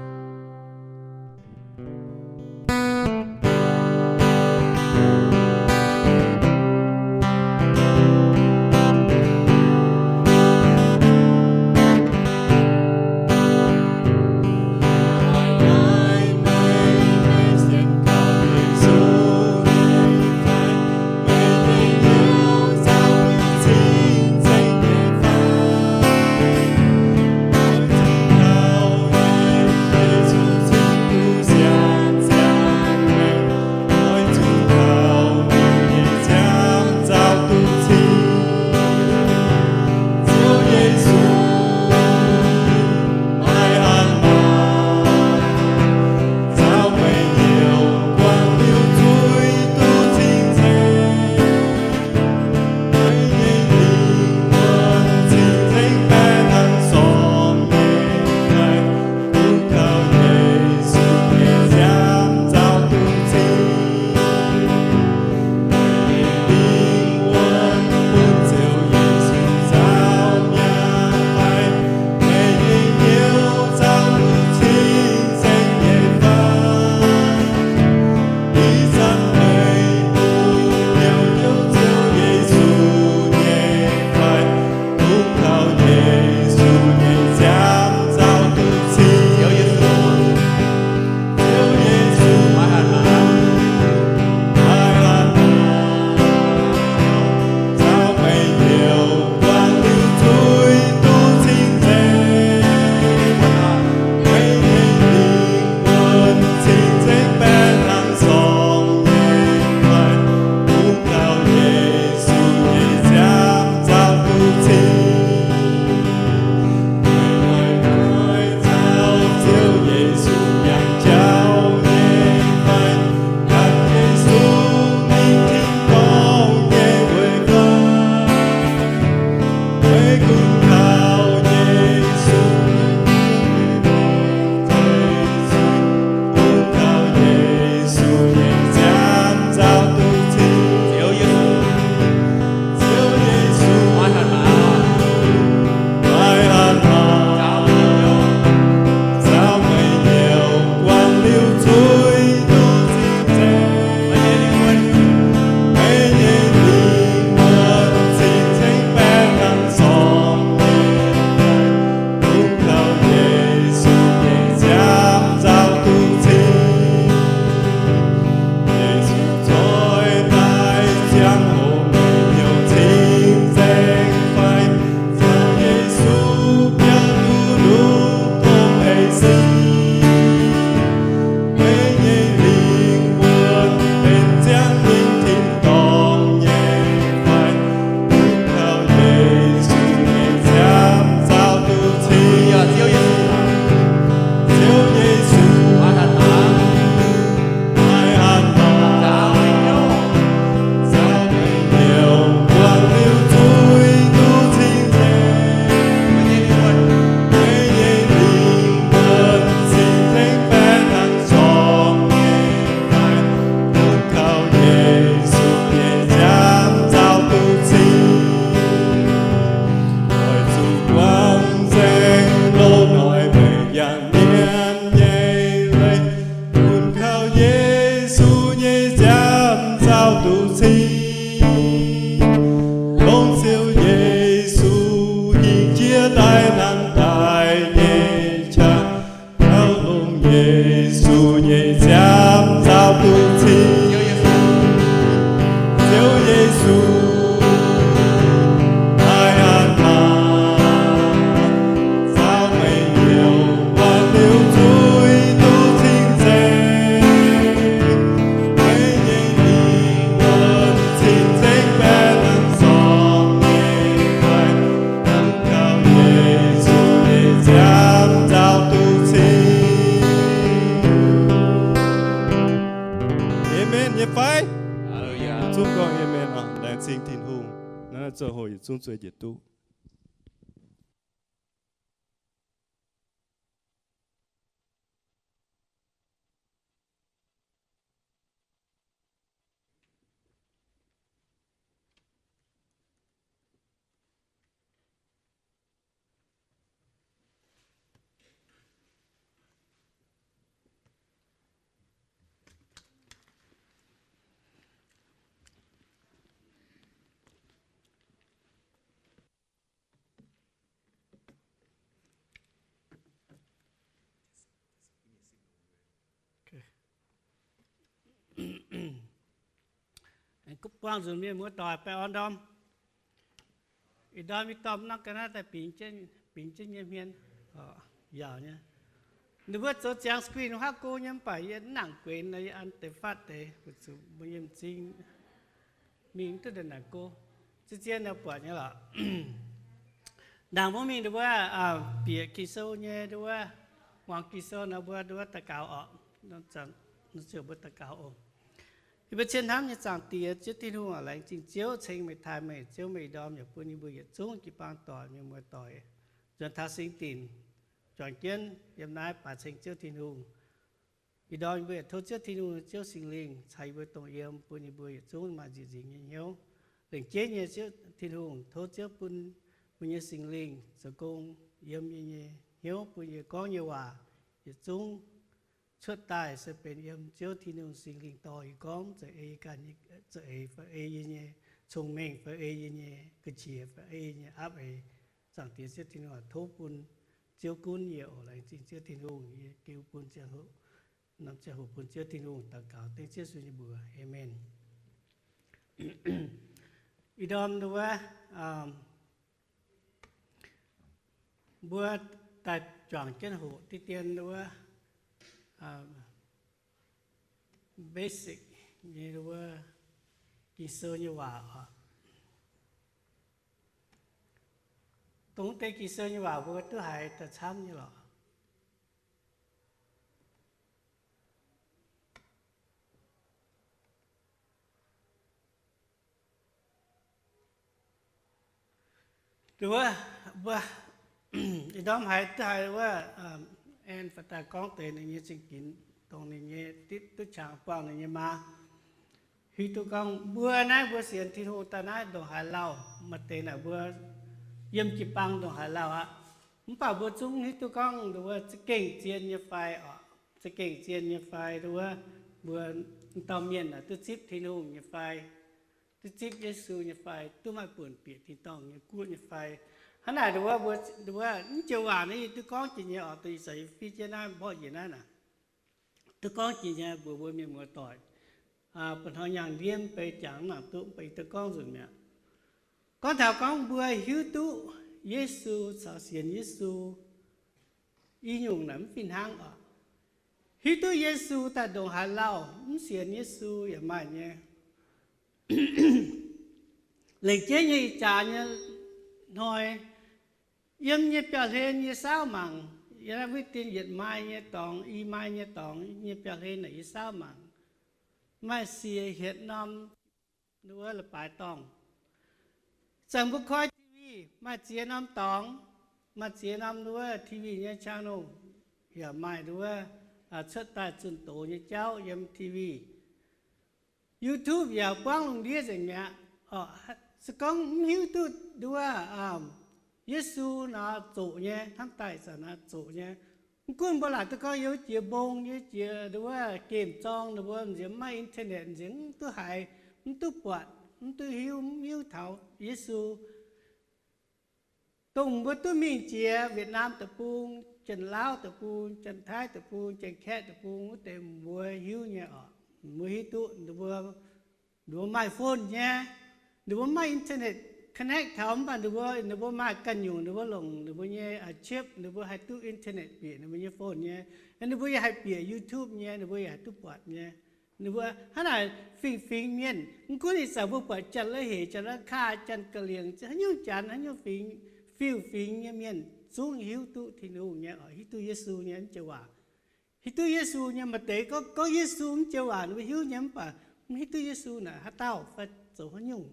Zoux hoc yietc zungv zueiz njiec duqv. Buangh nzunc mienh muoz-doic baengh orn ndorm. Ih ndorm, ih ndorm nor ga'naaiv daaih bingx jienv nyei hmien, yaac nyei. Ninh mbuo zoux ziangx screen huaav go nyei, mv baac yie mv nangc guenx nor, yie an deix fatv deix, weic zuqc mbuo nyei m'zing mingh duqv ndongc naaic go. Zien-zien nor buatc nyei lorqc. Ndaangc mbuo mingh ndongc wuov bieqc Ging-Sou nyei ndongc wuov, muangx Ging-Sou nor mbuo ndongc wuov daux gaux oc. Ziouc mbuo daux gaux oc. Yie mbuo cien hnamv nyei Zaangc Diex, Ziouv Tin-Hungh aac, laengz zingh Ziouv ceng meih, taaih meih. Ziouv, meih ih ndorm yaac bun yie mbuo yietc zungv jiu-baang doic, mienh muoz-doic, nzuonx taux singx dinc, juangc jienv yiem naaiv baaix ceng Ziouv Tin-Hungh. Ih ndorm yie mbuo yaac tov Ziouv Tin-Hungh, Ziouv Singx Lingh caux yie mbuo dongh yiem, bun yie mbuo yietc zungv maaih nzieqc nzingc nyei hnyouv. Laengz jienv nyei Ziouv Tin-Hungh, tov Ziouv bun mbuo nyei Singx Lingh zoux gong yiem yie nyei hnyouv, bun yie gorngv nyei waac yietc zungv cuotv daaih se benx yiem Ziouv Tin-Hungh Singx Lingh dorh yie gorngv, za'eix ganh, za'eix fai ei yie nyei cong-mengh, fai ei yie nyei ga'qiex, fai ei yie nyei aapv eix. Zaangc Diex Ziouv Tin-Hungh, tov bun Ziouv gunv yie oc. Laengz zingh Ziouv Tin-Hungh. Yie giu bun ziangh hoc, norm ziangh hoc bun Ziouv Tin-Hungh. Daux gaux dengv Ziouv Yesu nyei mbuox. Aamen. Ih ndorm wuov, mbuo daaih juangc jienv hoqc diqv dien wuov basic nyei wuov Ging-Sou nyei waac oc. Dongh deix Ging-Sou nyei waac mbuo duqv haiz daaih camv nyei lorqc. Wuov, mbuo ih ndorm haiz duqv haiz wuov, aengx faaux daaih gorngv deix ninh nyei zingh ginx, dongh ninh nyei duqv qangx buangh ninh nyei maa. Hiuv duqv gorngv mbuo naaiv, mbuo sienx Tin-Hungh daaih naaiv ndongc haaix lauh, maaih deix naaic mbuo yiem jiu-baang ndongc haaix lauh aqv. Mv baac mbuo zungv hiuv duqv gorngv wuov za'gengh zien nyei fai oc, za'gengh zien nyei fai, wuov mbuo dauh mienh naaic duqv zipv Tin-Hungh nyei fai, duqv zipv Yesu nyei fai, duqv maaih buonc bieqc tin-dorngh nyei guoqv nyei fai. Hnangv naaic, wuov mbuo, wuov mv joux waac naaiv yie duqv gorngv jiex nyei oc, dongh ih zanc yie fiev jienv naaiv mborqv njiec naaiv naaic, duqv gorngv jiex nyei mbuox mbuo mienh muoz-doic. Ba'hnoi nyaanh ndiev mv bei jangx mv nangc duqv, mv baac yie duqv gorngv nzunc mi'aqv. Gorngv taux gorngv mbuo hiuv duqv Yesu caux sienx Yesu i nyungc naaic mv fih hnangv oc. Hiuv duqv Yesu daaih ndongc haaix lauh, mv sienx Yesu yaac maaih nyei. Lengc jeiv nyei ih jaax nyei hnoi, yiem nyei biauv-hlen yie saauv mangc, yiem naaiv wuov dien yietc mai nyei dorngx, i mai nyei dorngx nyei biauv-hlen naaic yie saauv mangc, maaih siec hietc norm wuov leiz-baaix dorngh. Zanc mbuo koi TV, maaih ziex norm dorngx, maaih ziex norm wuov TV nyei channel, yaac maaih wuov cuotv daaih zunh doz nyei jauv yiem TV. YouTube yaac buangv lungh ndiev nzengc mi'aqv. Se gorngv mv hiuv duqv wuov Yesu nor zoqc nyei, hnamv daaih zanc naaiv zoqc nyei. Mv gunv mbuo laaic duqv gorngv yiem jiex mbong, yiem jiex wuov gemh zorng, ninh mbuo nziex mv maaih internet, nziex mv duqv haiz, mv duqv buatc, mv duqv hiuv, mv hiuv taux Yesu. Dongh mbuo duqv mingh jiex Việt Nam deic-bung, Janx-Laauv deic-bung, Janx-Taiv deic-bung, Janx-Kaeqv deic-bung wuov deix mbuo hiuv nyei oc. Mbuo hiuv duqv ninh mbuo, ninh mbuo maaih phone nyei, ninh mbuo maaih internet connect taux, mv baac ninh mbuo, ninh mbuo maaih ganh nyungc ninh mbuo longc ninh mbuo nyei chip, ninh mbuo haih duqv internet bieqc ninh mbuo nyei phone nyei. Ninh mbuo yaac haih bieqc YouTube nyei, ninh mbuo yaac haih duqv buatc nyei. Ninh mbuo hnangv naaic fingx-fingx mienh, mv gunv ih zanc mbuo buatc Janx-La'hec, Janx-La'kaa, Janx-Ga'lingc, haaix nyungc Janx, haaix nyungc fingx, fiuv-fingx nyei mienh zungv hiuv duqv Tin-Hungh nyei oc, hiuv duqv Yesu nyei mv joux waac. Hiuv duqv Yesu nyei. Maaih deix gorngv, gorngv Yesu mv joux waac ninh mbuo hiuv nyei, mv baac mv hiuv duqv Yesu naaic haaix dauh fai zoux haaix nyungc.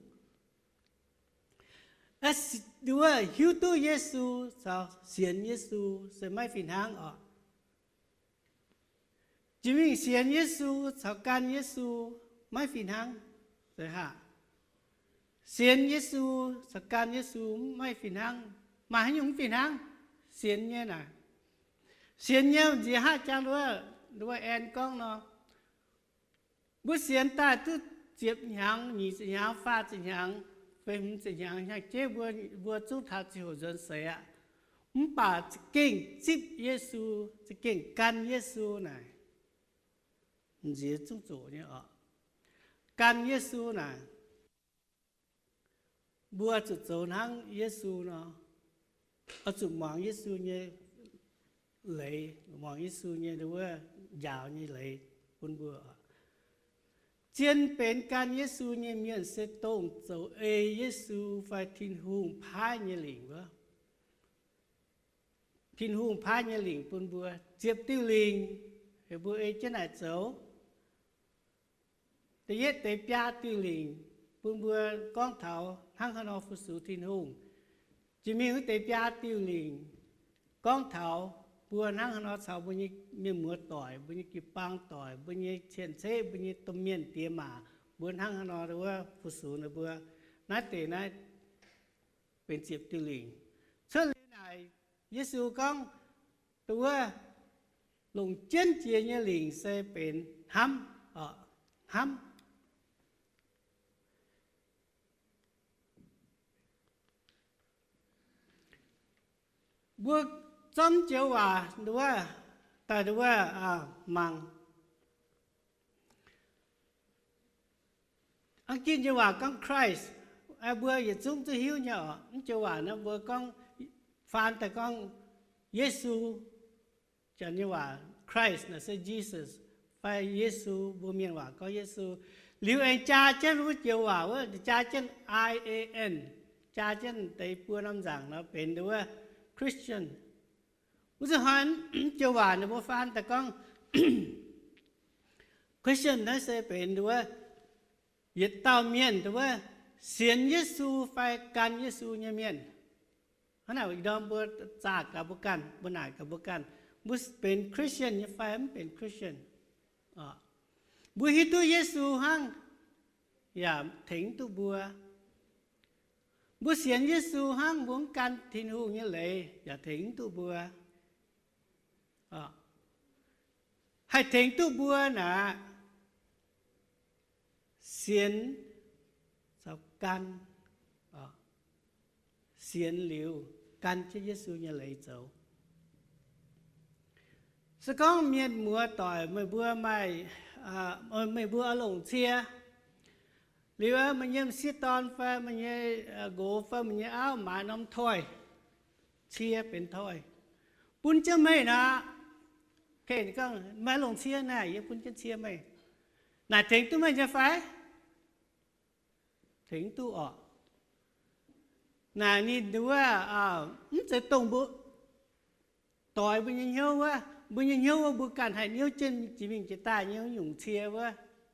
Nduov, hiuv duqv Yesu caux sienx Yesu se maiv fih hnangv oc. Jiex mingh sienx Yesu caux gan Yesu maiv fih hnangv. Sienx Yesu caux gan Yesu maiv fih hnangv. Maaih haaix nyungc mv fih hnangv? Sienx nyei naaic. Sienx nyei nziex haav jang nduov, nduov Ann gorngv nor, mbuo sienx daaih duqv ziepc hnyangx, nyic ziepc hnyangx, faah ziepc hnyangx, feix hmz ziepc hnyangx hnyangx-jeiv mbuo, mbuo zungv taux ziangh hoc nzuonx seix aqv. Mv baac za'gengh zipv Yesu, za'gengh gan Yesu naaic, nziex zungv zoqc nyei oc. Gan Yesu naaic, mbuo zuqc zoux hnangv Yesu nor, oix zuqc muangx Yesu nyei leiz, muangx Yesu nyei wuov njaaux nyei leiz bun mbuo. Zien benx gan Yesu nyei mienh se dongh zoux ei Yesu fai Tin-Hungh paaiv nyei lingc wuov. Tin-Hungh paaiv nyei lingc bun mbuo ziepc diuh lingc, heuc mbuo ei jienv naaic zoux. Da'yietv deix biaa diuh lingc bun mbuo gorngv taux hnangv haaix nor fu-sux Tin-Hungh. Jiex mingh wuov deix biaa diuh lingc gorngv taux mbuo hnangv haaix nor caux mbuo nyei mienh muoz doic, mbuo nyei jiu-baang doic, mbuo nyei cien-ceqv, mbuo nyei domh mienh diex maac, mbuo hnangv haaix nor wuov fu-sux ninh mbuo. Naaiv deix naaiv benx ziepc diuh lingc. Cuotv liuz naaic, Yesu gorngv, wuov, longc jienv jiex nyei lingc se benx hnamv, hnamv. Mbuo zorqv joux waac nduov, daaih nduov mangc. A'jin joux waac gorngv Christ, mbuo yietc zungv duqv hiuv nyei oc. Mv joux waac naaiv mbuo gorngv, faan daaih gorngv Yesu, janx nyei waac Christ naaic se Jesus, fai Yesu, mbuo mienh waac gorngv Yesu. Liuz aengx jaa jienv wuov joux waac wuov, jaa jienv I A N, jaa jienv deix buo norm nzaangc nor benx wuov Christian. Wuov zuqc hnoi joux waac ninh mbuo faan daaih gorngv Christian naaiv se benx wuov yietc dauh mienh wuov sienx Yesu fai gan Yesu nyei mienh. Hnangv naaic ih ndorm mbuo zaah gaax mbuo ganh, mbuo naaic gaax mbuo ganh, mbuo benx Christian nyei fai mv benx Christian. Mbuo hiuv duqv Yesu hnangv yaac tengx mv duqv mbuo. Mbuo sienx Yesu hnangv, mbuo mv gan Tin-Hungh nyei leiz yaac tengx mv duqv mbuo. Haih tengx duqv mbuo naaic, sienx caux gan, sienx liuz gan jienv Yesu nyei leiz zoux. Se gorngv mienh muoz doic meih mbuo maaih, meih mbuo oix longc cie, liuz meih nyei m'sieqv dorn fai meih nyei nqox fai meih nyei auv maaiz norm toy, cie benx toy, bun jienv meih nor, meih longc cie naaic, yie bun jienv cie meih, naaic tengx duqv meih nyei fai? Tengx duqv oc. Naaic ninh wuov, mv zeiz dongh mbuo doix mbuo nyei hnyouv wuov. Mbuo nyei hnyouv wuov mbuo ganh haih niouv jienv jiex mingh jiex daaih nyei wuov nyungc cie wuov,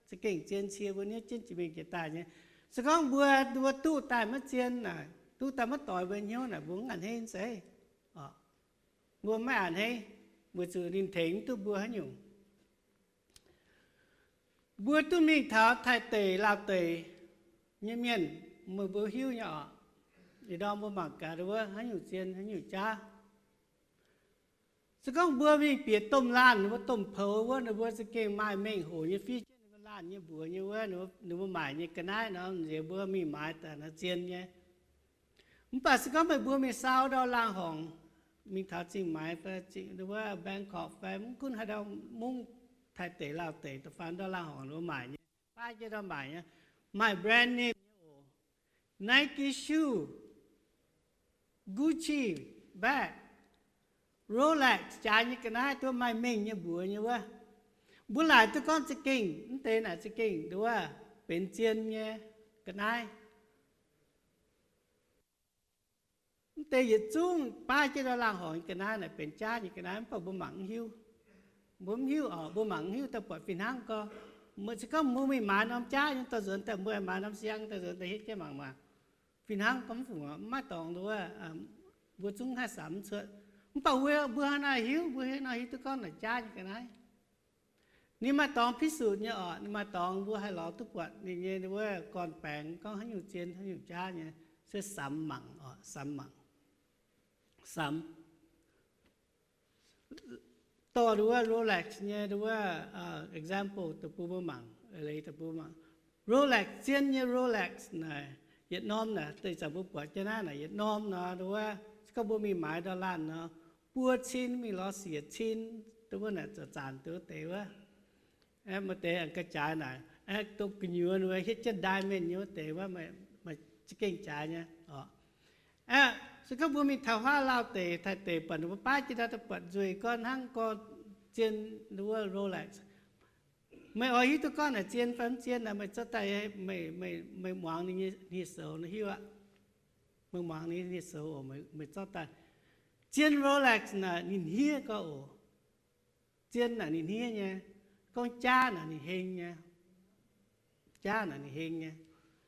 za'gengh zien cie mbuo niouv jienv jiex mingh jiex daaih nyei. Se gorngv mbuo, mbuo duqv daaih maiv zien naaic, duqv daaih maiv doix mbuo nyei hnyouv naaic, mbuo mv a'hneiv zeiz. Mbuo maiv a'hneiv, weic zuqc ninh tengx mv duqv mbuo haaix nyungc. Mbuo duqv mingh taux taaih deic lauh deic nyei mienh, meih mbuo hiuv nyei oc. Ih ndorm mbuo mangc gaax wuov haaix nyungc zien haaix nyungc jaav. Se gorngv mbuo mingh bieqc domh laanh, ninh mbuo domh poux wuov, ninh mbuo za'gengh maaih mengh hoc nyei fiev jienv ninh mbuo laanh nyei mbuox nyei wuov, ninh mbuo maaic nyei ga'naaiv nor, nziex mbuo mingh maaiz daaih nor zien nyei. Mv baac se gorngv meih mbuo mingh saau ndau laangh horngc, mingh taux Zingh Maix fai wuov Bangkok fai mv gunv haaix ndau mungv taaih deic lauh deic da'faanh ndau laangh horngc ninh mbuo maaic nyei, baav jienv ndau maaic nyei, maaih brand name nyei oc. Nike shoe, Gucci bag, Rolex jaax nyei ga'naaiv, duqv maaih mengh nyei mbuox nyei wuov. Mbuo laaic duqv gorngv za'gengh, mv deix naaic za'gengh nduov benx zien nyei ga'naaiv. Mv deix yietc zungv baav jienv ndau laangh horngc nyei ga'naaiv naaic benx jaav nyei ga'naaiv, mv baac mbuo mangc mv hiuv. Mbuo mv hiuv oc, mbuo mangc mv hiuv daaih buatc fih hnangv gorx. Meih se gorngv mbuo mingh maaiz norm jaav nyei dorh nzuonx daaih, mbuo maaiz norm siang dorh nzuonx daaih hietv jienv mangc maah. Fih hnangv gorngv fungc, mv maaih dorngx nduov, mbuo zungv haih samx mv cuotv. Mv baac mbuo, mbuo hnangv naaiv hiuv, mbuo hnangv nor hiuv duqv gorngv naaic jaav nyei ga'naaiv. Ninh maaih dorngx พิสูจน์ nyei orqc, ninh maaih dorngx mbuo haih lorz duqv buatc ninh nyei wuov gorn-baengx gorngv haaix nyungc zien haaix nyungc jaav nyei, se samx mangc orqc, samx mangc. Samx dorh nduov Rolex nyei nduov example da'buo mbuo mangc, leiz da'buo mangc. Rolex, zien nyei Rolex naaic, yietc norm naaic, deix zanc mbuo buatc jienv naaiv naaic yietc norm nor nduov, se gorngv mbuo mingh maaiz ndau laanh nor, buo cin mingh lorz siec cin, dongh wuov naaic zanc-zanc deix wuov. Maaih deix aengx ga'jaaix naaic, dongh gu'nyuoz wuov hietv jienv diamond nyei wuov deix wuov, maaih za'gengh jaaix nyei. Aeqv, se gorngv mbuo mingh taux huaav lauh deic, taaih deic, buatc ninh mbuo baav jienv daaih, buatc nzueic gorn hnangv gorn zien wuov Rolex. Meih oix hiuv duqv gorngv naaic zien fai mv zien naaic, meih zorqv daaih, meih muangx ninh nyei hniev-soux nor hiuv aqv. Meih muangx ninh nyei hniev-soux oc, meih zorqv daaih. Zien Rolex naaic ninh hniev gorx oc. Zien naaic ninh hniev nyei. Gorngv jaav naaic ninh heng nyei. Jaav naaic ninh heng nyei.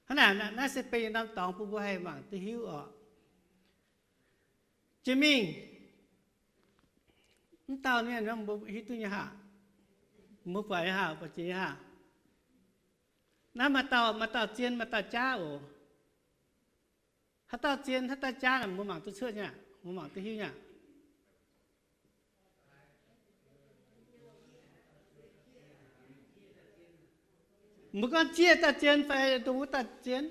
Hnangv naaic, naaiv se benx yietc norm dorngx bun mbuo haih mangc duqv hiuv orqc. Jiex mingh mv dauh mienh mbuo hiuv duqv nyei haah? Mbuo buatc nyei haah? Buatc jiex nyei haah? Naaiv maaih dauh, maaih dauh zien, maaih dauh jaav oc. Haaix dauh zien, haaix dauh jaav naaic mbuo mangc duqv cuotv nyei, mbuo mangc duqv hiuv nyei. Mbuo gorngv jieqv dauh zien fai dongh wuov dauh zien?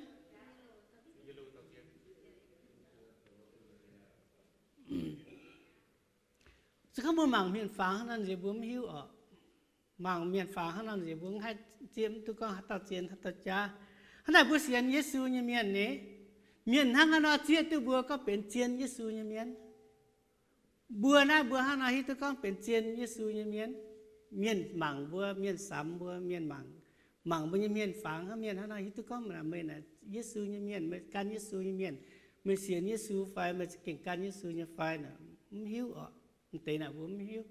Se gorngv mbuo mangc mienh fangx hnangv nor nziex mbuo mv hiuv orqc. Mangc mienh fangx hnangv nor nziex mbuo mv haih zieqv mv duqv gorngv haaix dauh zien haaix dauh jaav. Hnangv naaic mbuo sienx Yesu nyei mienh ni, mienh hnangv haaix nor zieqv duqv mbuo gorngv benx zien Yesu nyei mienh? Mbuo naaiv mbuo hnangv nor hiuv duqv gorngv benx zien Yesu nyei mienh? Mienh mangc mbuo, mienh samx mbuo, mienh mangc, mangc mbuo nyei hmien fangx hnangv, mienh hnangv nor hiuv duqv gorngv meih naaic Yesu nyei mienh, meih gan Yesu nyei mienh, meih sienx Yesu fai meih za'gengh gan Yesu nyei fai naaic mv hiuv orqc. M'deix naaic mbuo mv hiuv.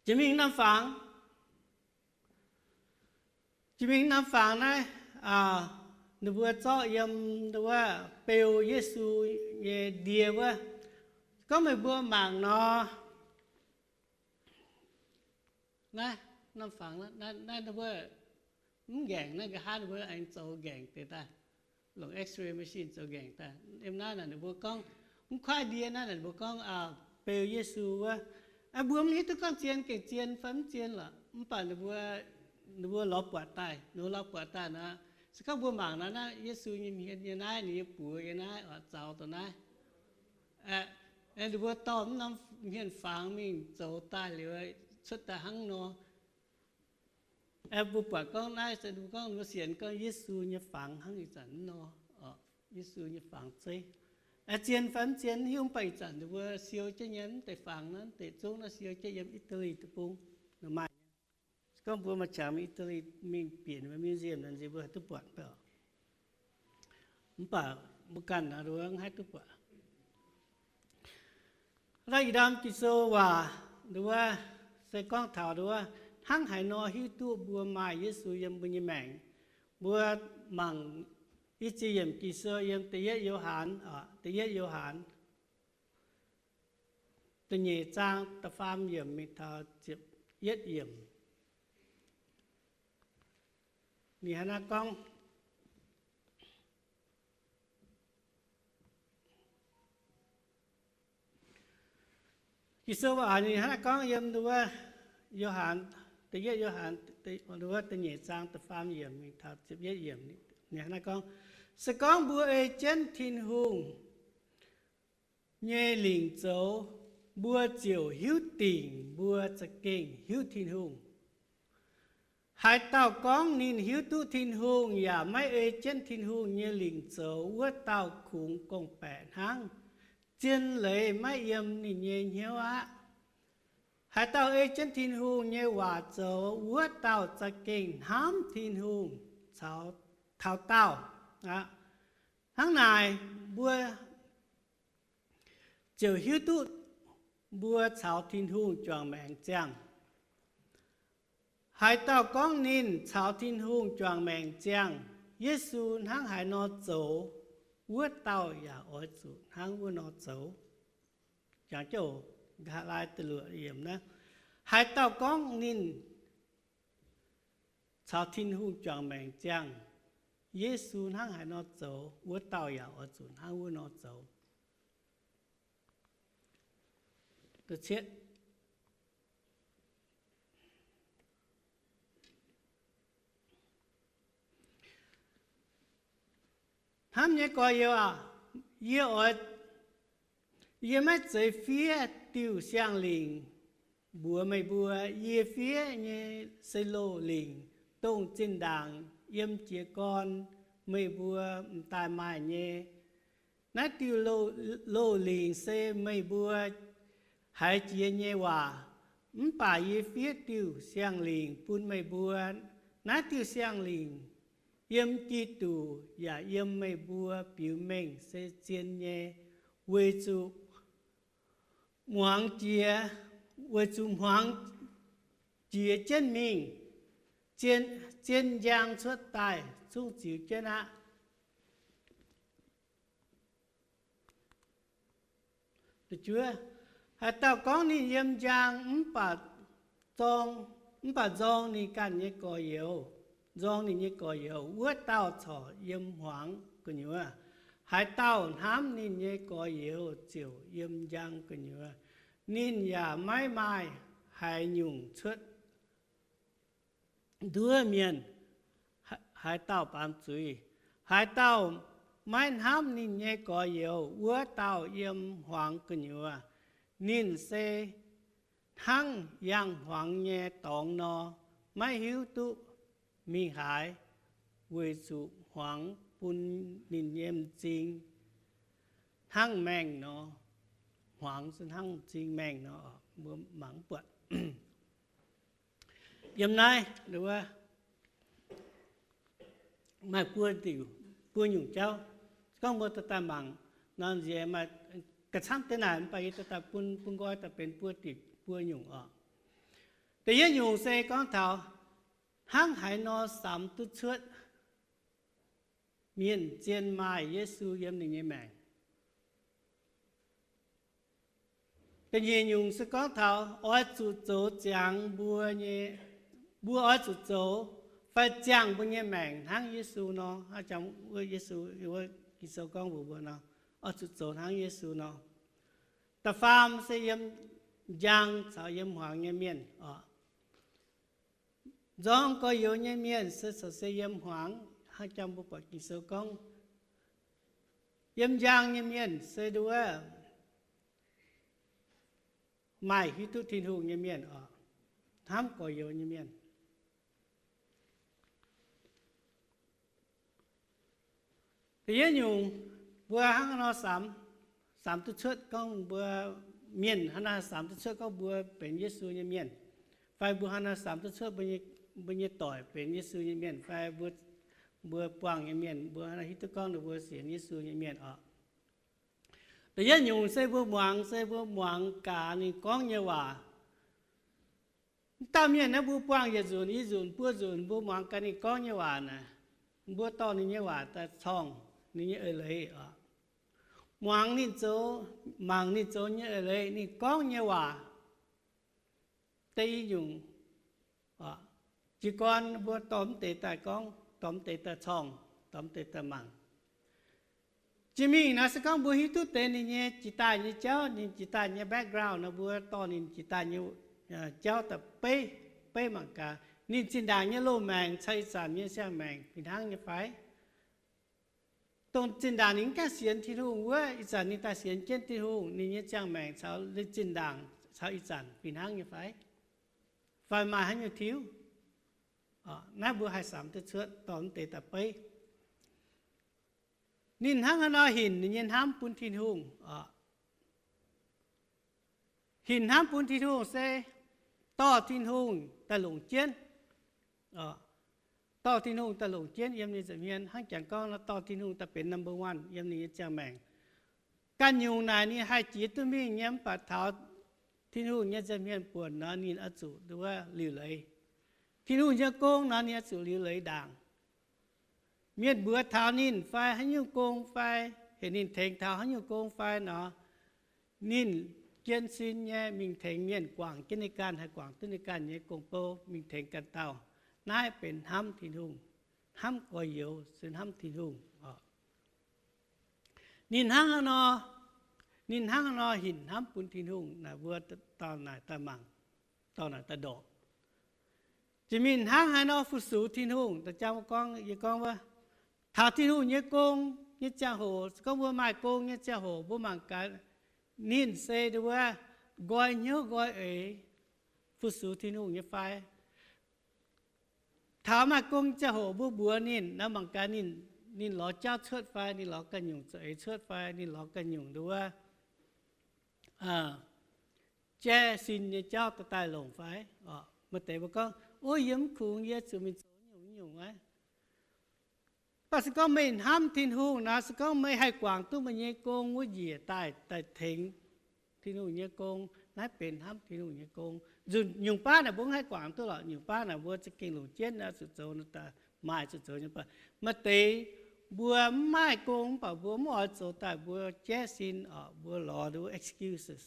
Jiex mingh norm fangx, jiex mingh norm fangx naaiv, ninh mbuo zorqv yiem wuov beu Yesu nyei ndie wuov. Gorngv meih mbuo mangc nor, naaiv norm fangx naaiv, naaiv ninh mbuo mv nqaengc, naaiv nqa'haav ninh mbuo aengx zoux nqaengc deix daaih, longc X-ray machine zoux nqaengc daaih. Yiem naaiv naaic ninh mbuo gorngv, mv kuaaiv ndie naaiv naaic ninh mbuo gorngv beu Yesu wuov. Mbuo mv hiuv duqv gorngv zien gengh zien fai mv zien lorqc, mv baac ninh mbuo lorz buatc daaih, ninh mbuo lorz buatc daaih nor, se gorngv mbuo mangc nor, naaiv Yesu nyei hmien yiem naaiv, ninh nyei buoz yiem naaiv, oix zaux dongh naaiv. Ninh mbuo dorh mv norm hmien fangx mingh zoux daaih liuz, cuotv daaih hnangv nor. Mbuo buatc gorngv naaiv se mbuo gorngv mbuo sienx gorngv Yesu nyei fangx hnangv ih zanc mv nor, Yesu nyei fangx zeiv. Zien fai mv zien mv hiuv, mv baac ih zanc ninh mbuo siou jienv nyei mv deix fangx naaiv, mv deix zungv naaiv siou jienv yiem Italy deic-bung, maaih nyei. Se gorngv mbuo maaih qangx mingh Italy mingh bieqc museum nor, nziex mbuo haih duqv buatc mv baac mv baac mbuo ganh nduov mv haih duqv buatc. Naaiv ih ndorm Ging-Sou waac nduov se gorngv taux nduov hnangv haaix nor hiuv duqv mbuo maaih Yesu yiem mbuo nyei maengc. Mbuo mangc i ziex yiemc Ging-Sou yiem da'yietv Yo^han, da'yietv Yo^han da'nyeic zaang da'faam yiemc mingh taux ziepc yietv yiemc. Ninh hnangv naaiv gorngv, Ging-Sou waac ninh hnangv naaiv gorngv yiem nduov Yo^han, da'yietv Yo^han, nduov da'nyeic zaang da'faam yiemc mingh taux ziepc yietv yiemc. Ninh hnangv naaiv gorngv, se gorngv mbuo ei jienv Tin-Hungh nyei lingc zoux, mbuo ziouc hiuv dingc mbuo za'gengh hiuv Tin-Hungh. Haaix dauh gorngv ninh hiuv duqv Tin-Hungh yaac maiv ei jienv Tin-Hungh nyei lingc zoux, wuov dauh kungx gorngv-baeqc hnangv, zien leiz maiv yiem ninh nyei hnyouv aqv. Haaix dauh ei jienv Tin-Hungh nyei waac zoux, wuov dauh za'gengh hnamv Tin-Hungh taux daauh. Hnangv naaic, mbuo ziouc hiuv duqv mbuo caux Tin-Hungh juangc maengc ziangh. Haaix dauh gorngv ninh caux Tin-Hungh juangc maengc ziangh, Yesu hnangv haaix nor zoux, wuov dauh yaac oix zuqc hnangv wuov nor zoux. Jangx jouh nqa'haav laai da'luoqc yiemc naaiv, haaix dauh gorngv ninh caux Tin-Hungh juangc maengc ziangh, Yesu hnangv haaix nor zoux, wuov dauh yaac oix zuqc hnangv wuov nor zoux. Hnamv nyei gorx-youz aac, yie oix, yie maiv zeiz fiev diuh siang-lingc mbuox meih mbuo. Yie fiev nyei se loz lingc, dongh zinh ndaangc yiem jiez gorn meih mbuo m'daaih maaih nyei. Naaiv diuh loz lingc se meih mbuo haiz jiex nyei waac. Mv baac yie fiev diuh siang-lingc bun meih mbuo. Naaiv diuh siang-lingc yiem Giduc yaac yiem meih mbuo biux mengh se zien nyei, weic zuqc muangx jiex, weic zuqc muangx jiex jienv mingh, zien njang cuotv daaih zungv ziux jienv aqv. Haaix dauh gorngv ninh yiem njang mv baac nzorng ninh ganh nyei gorx-youz, nzorng ninh nyei gorx-youz, wuov dauh corc yiem hmuangx gu'nyuoz. Haaix dauh hnamv ninh nyei gorx-youz ziouc yiem njang gu'nyuoz. Ninh yaac maiv maaih haaix nyungc cuotv nduov mienh haaix dauh baamz zuiz. Haaix dauh maiv hnamv ninh nyei gorx-youz, wuov dauh yiem hmuangx gu'nyuoz. Ninh se hnangv yangh hmuangx nyei dorngx nor, maiv hiuv duqv mingh haaix, weic zuqc hmuangx bun ninh nyei m'zing hnangv maengh nor. Hmuangx se hnangv m'zing maengh nor. Mbuo mangc buatc yiem naaiv maaih buo diuc, buo nyungc jauv. Gorngv mbuo daaih mangc nor, nziex maaih ga'camv deix naaic, mv baac yie daaih bun, bun nqoi daaih benx buo diuc, buo nyungc oc. Da'yietv nyungc se gorngv taux hnangv haaix nor samx duqv cuotv mienh zien maaih Yesu yiem ninh nyei maengc. Da'nyeic nyungc se gorngv taux oix zuqc zoux ziangx mbuo nyei, mbuo oix zuqc zoux fai ziangh mbuo nyei maengc hnangv Yesu nor. Hnangv jangx wuov Yesu, wuov Ging-Sou gorngv mbuox mbuo nor, oix zuqc zoux hnangv Yesu nor. Da'faam se yiem njang caux yiem hmuangx nyei mienh oc. Nzorng gorx-youz nyei mienh se corc se yiem hmuangx. Hnangv jangx mbuo buatc Ging-Sou gorngv, yiem njang nyei mienh se nduov maaih hiuv duqv Tin-Hungh nyei mienh oc, hnamv gorx-youz nyei mienh. Da'yietv nyungc, mbuo hnangv haaix nor samx, samx duqv cuotv gorngv mbuo, mienh hnangv haaix nor samx duqv cuotv gorngv mbuo benx Yesu nyei mienh, fai mbuo hnangv haaix nor samx duqv cuotv mbuo nyei doic benx Yesu nyei mienh, fai mbuo, mbuo buangh nyei mienh, mbuo hnangv haaix nor hiuv duqv gorngv ninh mbuo sienx Yesu nyei mienh oc. Da'yietv nyungc se mbuo muangx, se mbuo muangx gaax ninh gorngv nyei waac. Dauh mienh naaiv mbuo buangh yietc nzunc, i nzunc, buo nzunc, mbuo muangx gaax ninh gorngv nyei waac naaic, mbuo dorh ninh nyei waac daaih corngh ninh nyei eix leiz oc. Muangx ninh zoux, mangc ninh zoux nyei eix leiz, ninh gorngv nyei waac. Da'nyeic nyungc, jiez gorn mbuo dorh mv deix daaih gorngv, dorh mv deix daaih corngh, dorh mv deix daaih mangc. Jiex mingh naaic se gorngv mbuo hiuv duqv deix ninh nyei jiex daaih nyei jauv, ninh jiex daaih nyei background nor, mbuo dorh ninh jiex daaih nyei jauv daaih beiv, beiv mangc gaax ninh zinh ndaangc nyei loz-maengc caux ih zanc nyei ziangh maengc fih hnangv nyei fai. Dongh zinh ndaangc ninh mv gaengh sienx Tin-Hungh wuov, ih zanc ninh daaih sienx jienv Tin-Hungh, ninh nyei ziangh maengc caux ninh zinh ndaangc caux ih zanc fih hnangv nyei fai? Fai maaih haaix nyungc tiuv? Naaiv mbuo haih samx duqv cuotv dorh mv deix daaih beiv. Ninh hnangv haaix nor hinc ninh nyei hnamv bun Tin-Hungh oc. Hinc hnamv bun Tin-Hungh se dorh Tin-Hungh daaih longc jienv. Dorh Tin-Hungh daaih longc jienv yiem ninh nza'hmien, hnangv jangx gorngv nor, dorh Tin-Hungh daaih benx number one yiem ninh nyei ziangh maengc. Ganh nyungc naaic ninh haih jiex duqv mingh nyei, mv baac taux Tin-Hungh nyei nza'hmien buonc nor, ninh oix zuqc nduov liuc leiz. Tin-Hungh nyei gong nor, ninh oix zuqc liuc leiz ndaangc. Mienh mbuox taux ninh fai haaix nyungc gong fai heuc ninh tengx taux haaix nyungc gong fai nor, ninh jienv sin nyei mingh tengx mienh guangc jienv ninh ganh, haih guangc duqv ninh ganh nyei gong-bou mingh tengx ganh dauh. Naaiv benx hnamv Tin-Hungh, hnamv gorx-youz se hnamv Tin-Hungh oc. Ninh hnangv haaix nor, ninh hnangv haaix nor hinc hnamv bun Tin-Hungh naaic, mbuo dauh naaic daaih mangc, dauh naaic daaih ndorqc. Jiex mingh hnangv haaix nor fu-sux Tin-Hungh. Da'jang gorngv, yie gorngv wuov, taux Tin-Hungh nyei gong nyei ziangh hoc, se gorngv mbuo maaih gong nyei ziangh hoc, mbuo mangc gaax, ninh se nduov nqoi hnyouv nqoi eix fu-sux Tin-Hungh nyei fai? Taux maaih gong ziangh hoc mbuo mbuox ninh nor, mangc gaax ninh, ninh lorz jauv cuotv fai, ninh lorz ganh nyungc za'eix cuotv fai, ninh lorz ganh nyungc nduov jaiv sin nyei jauv daaih daaih longc fai? Maaih deix mbuo gorngv, ov, yie mv kungx, yie zuqc mingh zoux nyungc nyungc aqv. Mv baac se gorngv meih hnamv Tin-Hungh nor, se gorngv meih haih guangc duqv meih nyei gong wuov njiec daaih, daaih tengx Tin-Hungh nyei gong, naaiv benx hnamv Tin-Hungh nyei gong. Nzunc nyungc baav naaic mbuo mv haih guangc duqv lorqc. Nyungc baav naaic mbuo za'gengh longc jienv oix zuqc zoux, maaih zuqc zoux nyei. Mv baac maaih deix mbuo mv maaih gong, mv baac mbuo mv oix zoux daaih, mbuo jaiv sin oc, mbuo lorz nduov excuses,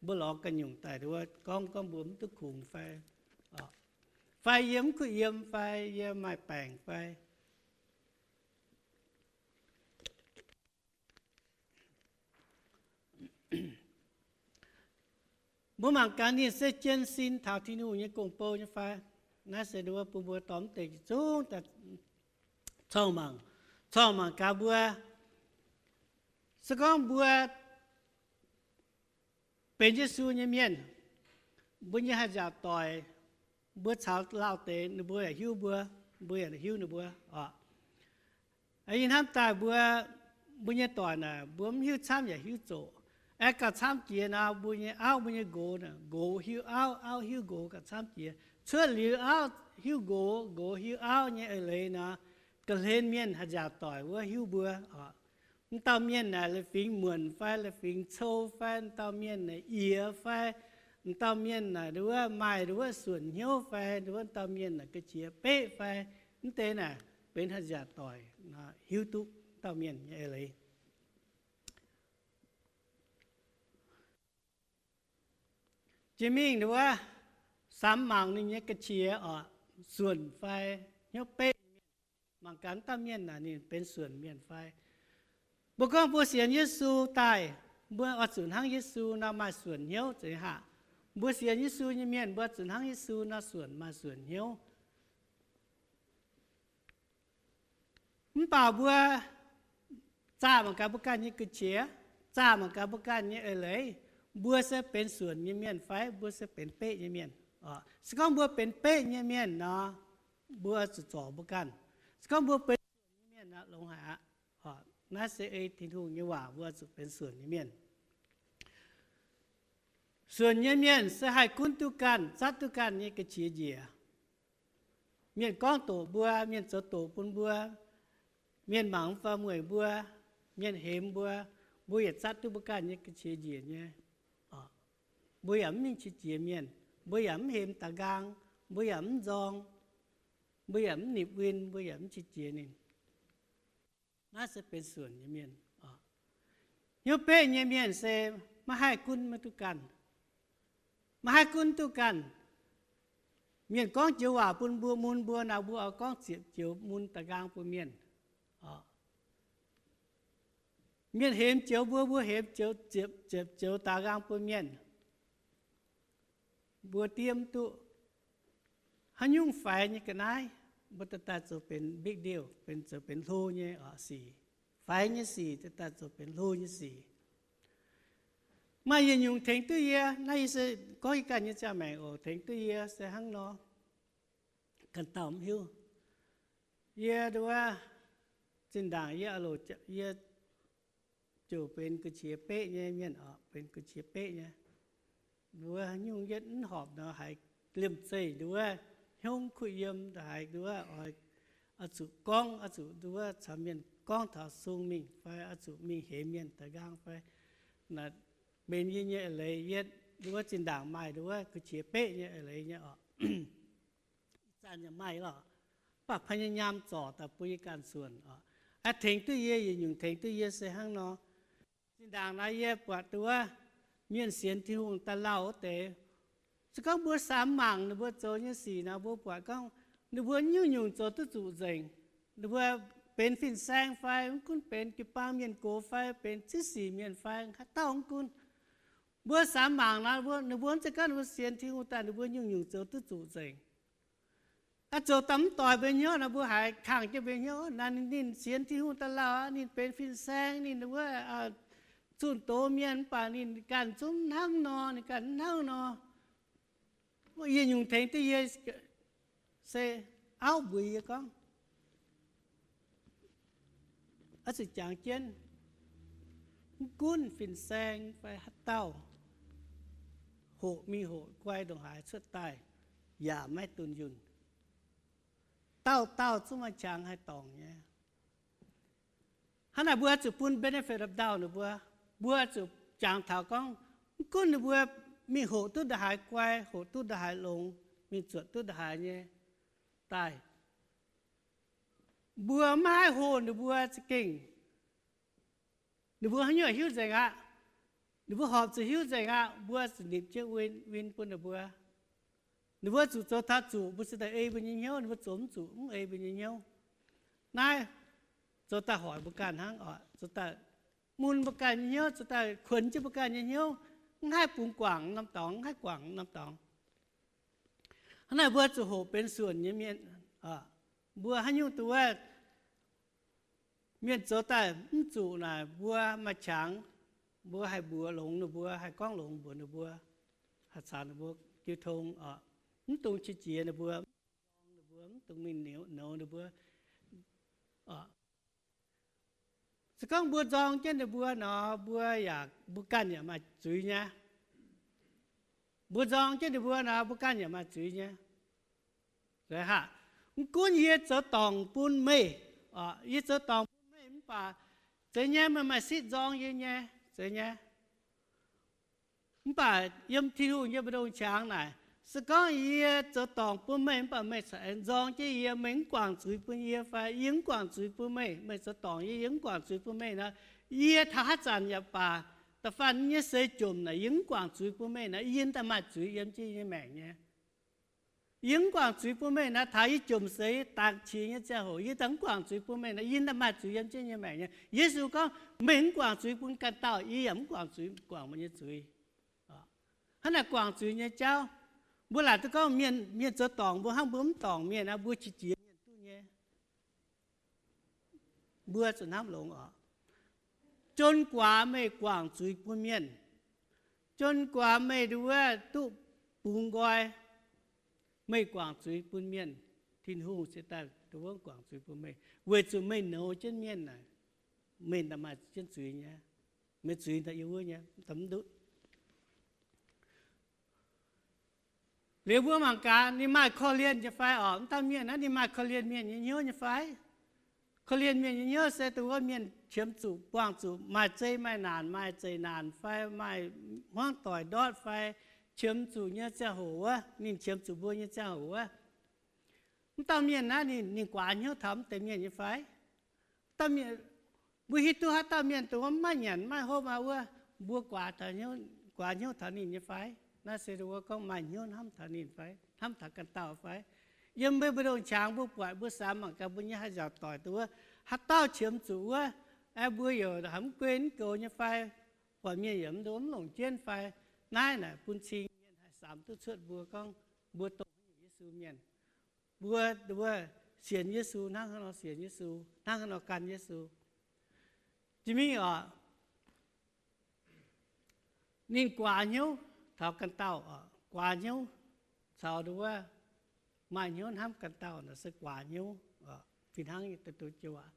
mbuo lorz ganh nyungc daaih nduov gorngv, gorngv mbuo mv duqv kungx fai, fai yie mv kuh yiem fai yie maaih baengc fai. Mbuo mangc gaax, ninh se jienv sin taux Tin-Hungh nyei gong-bou nyei fai? Naaiv se nduov bun mbuo dorh mv deix zungv daaih corngh mangc, corngh mangc gaax mbuo. Se gorngv mbuo benx Yesu nyei mienh, mbuo nyei haih nzaaux doic, mbuo caux lauh deix ninh mbuo yaac hiuv mbuo, mbuo yaac hiuv ninh mbuo oc. Ih hnamv daaih mbuo, mbuo nyei doic naaic, mbuo mv hiuv camv yaac hiuv zoqc. Aengx gauh camv jiex nor, mbuo nyei auv, mbuo nyei nqox, nqox hiuv auv, auv hiuv nqox gauh camv jiex. Cuotv liuz auv hiuv nqox, nqox hiuv auv nyei eix leiz nor, ga'hlen mienh haih nzaaux doic wuov hiuv mbuo oc. Mv dauh mienh naaic leiz-fingx muonc fai leiz-fingx cou fai, mv dauh mienh naaic yiex fai, mv dauh mienh naaic nduov maaih nduov suonc hnyouv fai, nduov mv dauh mienh naaic ga'qiex beqv fai, mv deix naaic benx haih nzaaux doic hiuv duqv dauh mienh nyei eix leiz. Jiex mingh nduov samx mangc ninh nyei ga'qiex oc, suonc fai hnyouv beqv. Mangc gaax dauh mienh naaic ninh benx suonc mienh fai. Mbuo gorngv mbuo sienx Yesu daaih, mbuo oix zuqc hnangv Yesu nor maaih suonc hnyouv zeiz haac. Mbuo sienx Yesu nyei mienh mbuo zuqc hnangv Yesu nor suonc maaih suonc hnyouv. Mv baac mbuo zaah mangc gaax mbuo ganh nyei ga'qiex, zaah mangc gaax mbuo ganh nyei eix leiz, mbuo se benx suonc nyei mienh fai mbuo se benx beqv nyei mienh? Se gorngv mbuo benx beqv nyei mienh nor, mbuo zuqc zorc mbuo ganh. Se gorngv mbuo benx suonc nyei mienh nor, longx haic aqv. Naaiv se ei Tin-Hungh nyei waac, mbuo zuqc benx suonc nyei mienh. Suonc nyei mienh se haih gunv duqv ganh, zatv duqv ganh nyei ga'qiex njiec. Mienh gorngv doqc mbuo, mienh zoux doqc bun mbuo, mienh mangc mv fai mueic mbuo, mienh hemx mbuo, mbuo yaac zatv duqv mbuo ganh nyei ga'qiex njiec nyei. Mbuo yaac mv mingh qiex jiez mienh, mbuo yaac mv hemx da'nqaang, mbuo yaac mv nzorng, mbuo yaac mv nipc win, mbuo yaac mv qiex jiez ninh. Naaiv se benx suonc nyei mienh. Hnyouv beqv nyei mienh se maiv haih gunv maiv duqv ganh. Maiv haih gunv duqv ganh. Mienh gorngv joux waac bun mbuo mun mbuo nor, mbuo oix gorngv ziepc joux mun da'nqaang bun mienh. Mienh hemx joux mbuo, mbuo hemx joux, ziepc joux da'nqaang bun mienh. Mbuo diev mv duqv. Haaix nyungc faix nyei ga'naaiv, mbuo daaih daaih zoux benx big deal, benx zoux benx hlo nyei sic. Faix nyei sic daaih daaih zoux benx hlo nyei sic. Maaih yietc nyungc tengx duqv yie, naaiv yie se gorngv yie ganh nyei ziangh maengc oc, tengx duqv yie se hnangv nor. Ganh dauh mv hiuv. Yie nduov, zinh ndaangc yie, yie ziouc benx gu'qiex beqv nyei mienh oc, benx gu'qiex beqv nyei. Nduov nyungc yietv mv horpc nor, haiz liemh zeih nduov hnyouv kuh yiem, haiz nduov oix, oix zuqc gorngv, oix zuqc nduov caux mienh gorngv taux sung mingh fai oix zuqc mingh hemx mienh da'nqaang fai, naaic benx yie nyei eix leiz yietv. Nduov zinh ndaangc maaih nduov gu'qiex beqv nyei eix leiz nyei oc. Ih zanc yaac maaih lorqc. baac พยายาม zorc daaih bun yie ganh suonc oc. Aa, tengx duqv yie, yietc nyungc tengx duqv yie se hnangv nor. Zinh ndaangc naaiv yie buatc duqv wuov mienh sienx Tin-Hungh daaih lauh wuov deix, se gorngv mbuo samx mangc ninh mbuo zoux nyei sic nor, mbuo buatc gorngv ninh mbuo nyungc-nyungc zoux duqv zuqc nzengc. Ninh mbuo benx fin-saeng fai mv gunv benx jiu-baang mienh gox fai benx ziex sic mienh fai haaix dauh mv gunv, mbuo samx mangc nor, ninh mbuo mv zeiz gorngv ninh mbuo sienx Tin-Hungh daaih ninh mbuo nyungc-nyungc zoux duqv zuqc nzengc. Aa, zoux daaih mv doix mbuo hnyouv nor, mbuo haiz kangh jienv mbuo hnyouv, naaiv ninh sienx Tin-Hungh daaih lauh aqv, ninh benx fin-saeng, ninh wuov zunh doz mienh, mv baac ninh ganh zungv hnangv nor, ninh ganh hnangv nor. Yie nyungc tengx duqv yie se auv mbuox yie gorngv, oix zuqc jangx jienv, mv gunv fin-saeng fai haaix dauh, hoqc mingh hoqc guai ndongc haaix cuotv daaih, yaac maiv dunh yunh. Dauh dauh zungv maaih qangx haih dorngc nyei. Hnangv naaic mbuo zuqc bun benefit of doubt ninh mbuo. Mbuo zuqc jangx taux gorngv, mv gunv ninh mbuo mingh hoqc duqv ndongc haaix guai, hoqc duqv ndongc haaix longx, mingh zuotc duqv ndongc haaix nyei daaih, mbuo maiv haih hoqc ninh mbuo za'gengh. Ninh mbuo haaix nyungc hiuv nzengc aqv. Ninh mbuo horpc zuqc hiuv nzengc aqv. Mbuo zuqc nipc jienv win, win bun ninh mbuo. Ninh mbuo zuqc zoux taux zuqc, mbuo se daaih ei mbuo nyei hnyouv. Ninh mbuo zoux mv zuqc, mv ei mbuo nyei hnyouv. Naaiv zoux daaih hoic mbuo ganh hnangv oc. Zoux daaih mun mbuo ganh nyei hnyouv, zoux daaih kuonx jienv mbuo ganh nyei hnyouv. Mv haih bungx guangc norm dorngx, mv haih guangc norm dorngx. Hnangv naaic mbuo zuqc hoqc benx suonc nyei mienh. Mbuo haaix nyungc duqv wuov mienh zoux daaih mv zuqc naaic, mbuo maaih qangx, mbuo haih mbuox longx ninh mbuo, haih gorngv longx mbuox ninh mbuo, haih caux ninh mbuo jiu tong oc. Mv dungx qiex jiez ninh mbuo, mv dungx mingh nouz ninh mbuo. Se gorngv mbuo nzorng jienv ninh mbuo nor, mbuo yaac, mbuo ganh yaac maaih zuiz nyei. Mbuo nzorng jienv ninh mbuo nor, mbuo ganh yaac maaih zuiz nyei. Mv gunv yie zoux dorngc bun meih, yie zoux dorngc bun meih mv baac, zeiz nyei, meih maaih sitv nzorng yie nyei, zeiz nyei. Mv baac yiem Tin-Hungh nyei mbu'ndongx qangx naaic, se gorngv yie zoux dorngc bun meih mv baac meih corc aengx nzorng jienv yie, meih mv guangc zuiz bun yie fai yie mv guangc zuiz bun meih, meih zoux dorngc yie, yie mv guangc zuiz bun meih nor, yie taux haaix zanc yaac baac, da'faanh nyei seix jomc naaic yie mv guangc zuiz bun meih nor, yie daaih maaih zuiz yiem jienv nyei maengc nyei. Yie mv guangc zuiz bun meih nor, taux yie jomc seix dangx qiex nyei ziangh hoc yie daaih mv guangc zuiz bun meih nor, yie daaih maaih zuiz yiem jienv nyei maengc nyei. Yesu gorngv, meih mv guangc zuiz bun ganh dauh, yie yaac mv guangc zuiz, guangc meih nyei zuiz. Hnangv naaic guangc zuiz nyei jauv, mbuo laaic duqv gorngv mienh, mienh zoux dorngc mbuo hnangv mbuo mv dorngc mienh aqv, mbuo qiex jiez mienh duqv nyei. Mbuo zuqc hnamv longx oc. Jun guaax meih guangc zuiz bun mienh. Jun guaax meih nduov duqv bungx nqoi, meih guangc zuiz bun mienh, Tin-Hungh se daaih nduov guangc zuiz bun meih, weic zuqc meih nouz jienv mienh naaic, meih daaih maaih jienv zuiz nyei. Meih zuiz daaih yiem wuov nyei, mv duqv. Liuz mbuo mangc gaax ninh maaih korv-lienh nyei fai oc? Mv dauh mienh naaiv ninh maaih korv-lienh mienh nyei hnyouv nyei fai? Korv-lienh mienh nyei hnyouv se dongh wuov mienh qiemx zuqc, buangh zuqc, maaih zei maaih naanc, maaih zeqc naanc fai maaih hmuangv doic ndortv fai qiemx zuqc nyei ziangh hoc wuov, ninh qiemx zuqc mbuo nyei ziangh hoc wuov, mv dauh mienh naaiv ninh, ninh guaax hnyouv taux mv deix mienh nyei fai? Mv dauh mienh, mbuo hiuv duqv haaix dauh mienh dongh wuov maiv nyanc maiv hopv aqv wuov, mbuo guaax, guaax hnyouv taux ninh nyei fai? Naaiv se dongh wuov gorngv maaih hnyouv hnamv taux ninh fai, hnamv taux ganh dauh fai? Yiem mbuo mbu'ndongx qangx mbuo buatc, mbuo samx mangc gaax mbuo nyei haaix nziaauc doic dongh wuov, haaix dauh qiemx zuqc wuov, aeqv, mbuo yaac haiz mv guen mv goux nyei fai? Buatc mienh yaac mv longc jienv fai? Naaiv naaic bun cing mienh haih samx duqv cuotv mbuo gorngv mbuo dongh Yesu mienh. Mbuo, mbuo sienx Yesu hnangv haaix nor sienx Yesu, hnangv haaix nor gan Yesu. Jiex mingh oc, ninh guaax hnyouv taux ganh dauh oc, guaax hnyouv caux dongh wuov maaih hnyouv hnamv ganh dauh naaic se guaax hnyouv oc. Fih hnangv nyei deix duqv joux aac,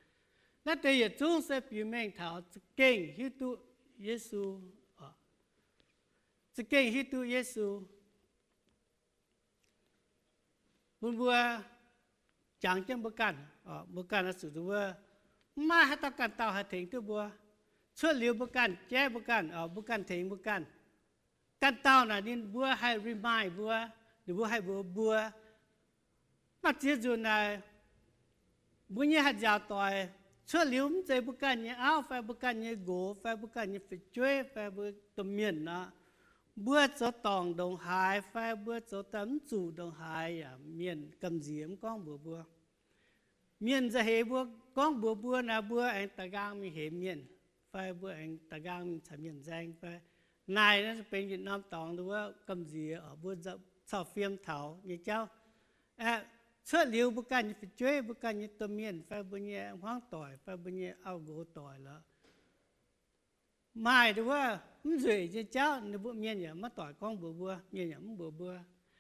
naaiv deix yietc zungv se biux mengh taux za'gengh hiuv duqv Yesu oc, za'gengh hiuv duqv Yesu. Bun mbuo jangx jienv mbuo ganh, mbuo ganh oix zuqc dongh wuov, mv maaih haaix dauh ganh dauh haih tengx duqv mbuo. Cuotv liuz mbuo ganh jaiv mbuo ganh, mbuo ganh tengx mbuo ganh. Ganh dauh naaic ninh mbuo haih remind mbuo, ninh mbuo haih mbuox mbuo, maaih ziex nzunc naaic Mbuo nyei haih nziaauc doic cuotv liuz mv zeiz mbuo ganh nyei auv fai mbuo ganh nyei nqox fai mbuo ganh nyei fu'jueiv fai mbuo domh mienh nor, mbuo zoux dorngc ndongc haaix fai mbuo zoux daaih mv zuqc ndongc haaix yaac mienh gamh nziex mv gorngv mbuox mbuo. Mienh nza'heix mbuo gorngv mbuox mbuo naaic, mbuo aengx da'nqaang mingh hemx mienh, fai mbuo aengx da'nqaang mingh caux mienh nzaeng fai. Naaic naaiv benx yietc norm dorngx wuov gamh nziex oc, mbuo cau fiem taux nyei jauv. Aeqv, cuotv liuz mbuo ganh nyei fu'jueiv, mbuo ganh nyei domh mienh fai mbuo nyei hmuangv doic fai mbuo nyei auv-nqox doic lorqc, maaih nduov mv nzueic nyei jauv, ninh mbuo mienh yaac maiv doic gorngv mbuox mbuo, mienh yaac mv mbuox mbuo.